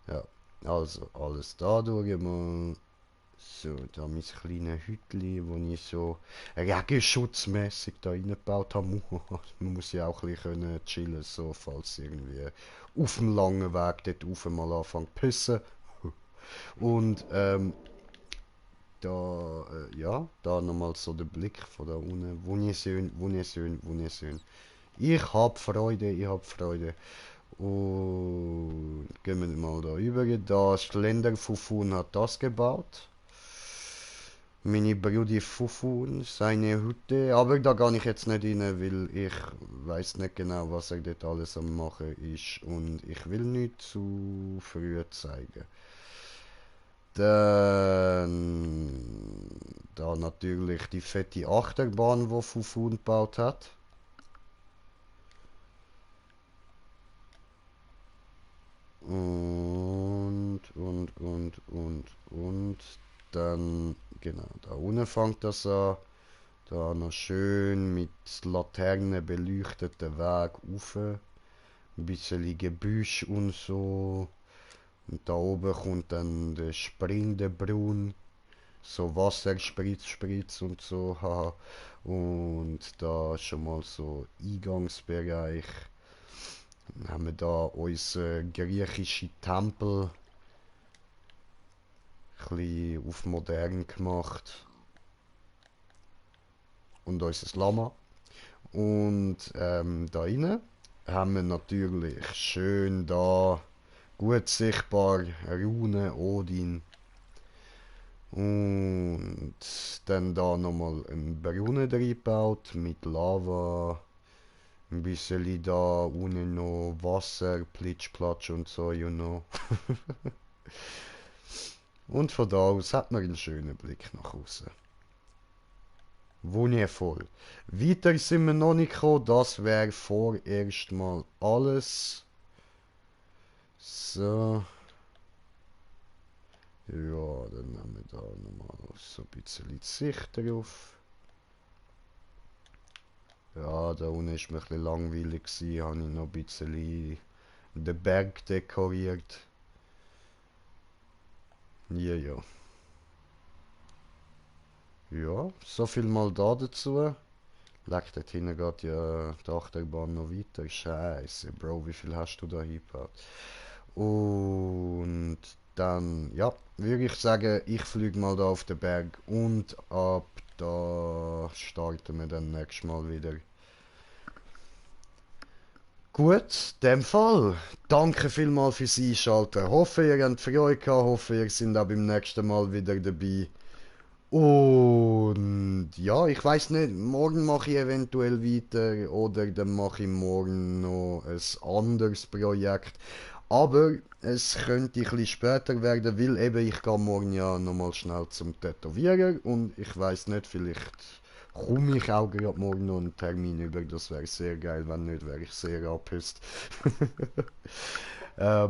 ja, also alles da durch mal. So, da mein kleines Hütli, wo ich so regenschutzmäßig da reingebaut habe. Man muss ja auch ein bisschen chillen, so, falls irgendwie auf dem langen Weg dort rauf mal anfängt zu pissen. Und da, ja, da nochmal so der Blick von da unten. Wunderschön, wunderschön, wunderschön. Ich hab Freude, ich hab Freude. Und gehen wir mal da über. Da Slender Fufun hat das gebaut. Meine Brudi Fufun, seine Hütte. Aber da gehe ich jetzt nicht rein, weil ich weiß nicht genau, was er dort alles am machen ist. Und ich will nicht zu früh zeigen. Dann da natürlich die fette Achterbahn, die Fufun gebaut hat. Und dann, genau, da unten fängt das an. Da noch schön mit Laterne beleuchteten Weg rauf. Ein bisschen Gebüsch und so. Und da oben kommt dann der springende Brunnen. So Wasserspritz, Spritz und so. Haha. Und da schon mal so Eingangsbereich. Dann haben wir da unseren griechischen Tempel. Ein bisschen auf modern gemacht. Und unser Lama. Und da rein haben wir natürlich schön da gut sichtbar Rune Odin. Und dann da nochmal einen Brunnen reingebaut mit Lava. Ein bisschen da unten noch Wasser, Plitschplatsch und so, you know. Und von da aus hat man einen schönen Blick nach außen. Wundervoll. Weiter sind wir noch nicht gekommen, das wäre vorerst mal alles. So. Ja, dann haben wir da nochmal so ein bisschen die Sicht drauf. Ja, da unten ist mir ein bisschen langweilig gewesen, habe ich noch ein bisschen den Berg dekoriert. Ja, ja. Ja, so viel mal da dazu. Leck, dort hinten geht ja die Achterbahn noch weiter. Scheiße, Bro, wie viel hast du da hingebaut? Und dann, ja, würde ich sagen, ich fliege mal da auf den Berg und ab da starten wir dann nächstes Mal wieder. Gut, in dem Fall. Danke vielmals fürs Einschalten. Hoffe, ihr habt Freude gehabt. Hoffe, ihr seid auch beim nächsten Mal wieder dabei. Und ja, ich weiß nicht, morgen mache ich eventuell weiter oder dann mache ich morgen noch ein anderes Projekt. Aber es könnte ein bisschen später werden, weil eben ich gehe morgen ja nochmal schnell zum Tätowierer und ich weiß nicht, vielleicht komme ich auch gerade morgen noch einen Termin über. Das wäre sehr geil, wenn nicht, wäre ich sehr abhisst. Ja,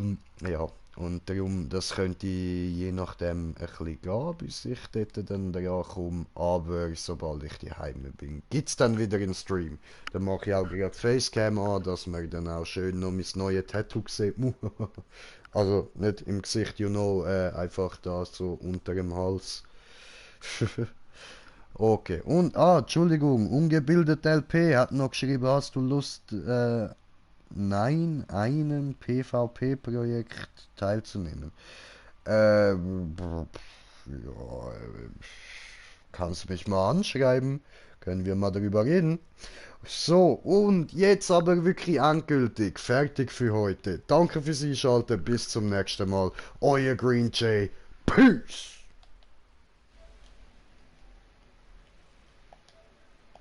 und darum, das könnte je nachdem ein bisschen gehen, bis ich dort dann dran komme. Aber sobald ich daheim bin, gibt es dann wieder einen Stream. Dann mache ich auch gerade Facecam an, dass man dann auch schön noch mein neues Tattoo sieht. Also nicht im Gesicht, you know, einfach da so unter dem Hals. Okay, und, Entschuldigung, ungebildet LP hat noch geschrieben, hast du Lust, Nein, einem PvP-Projekt teilzunehmen. Ja, kannst du mich mal anschreiben? Können wir mal darüber reden? So, und jetzt aber wirklich endgültig. Fertig für heute. Danke fürs Einschalten. Bis zum nächsten Mal. Euer Green Jay. Peace!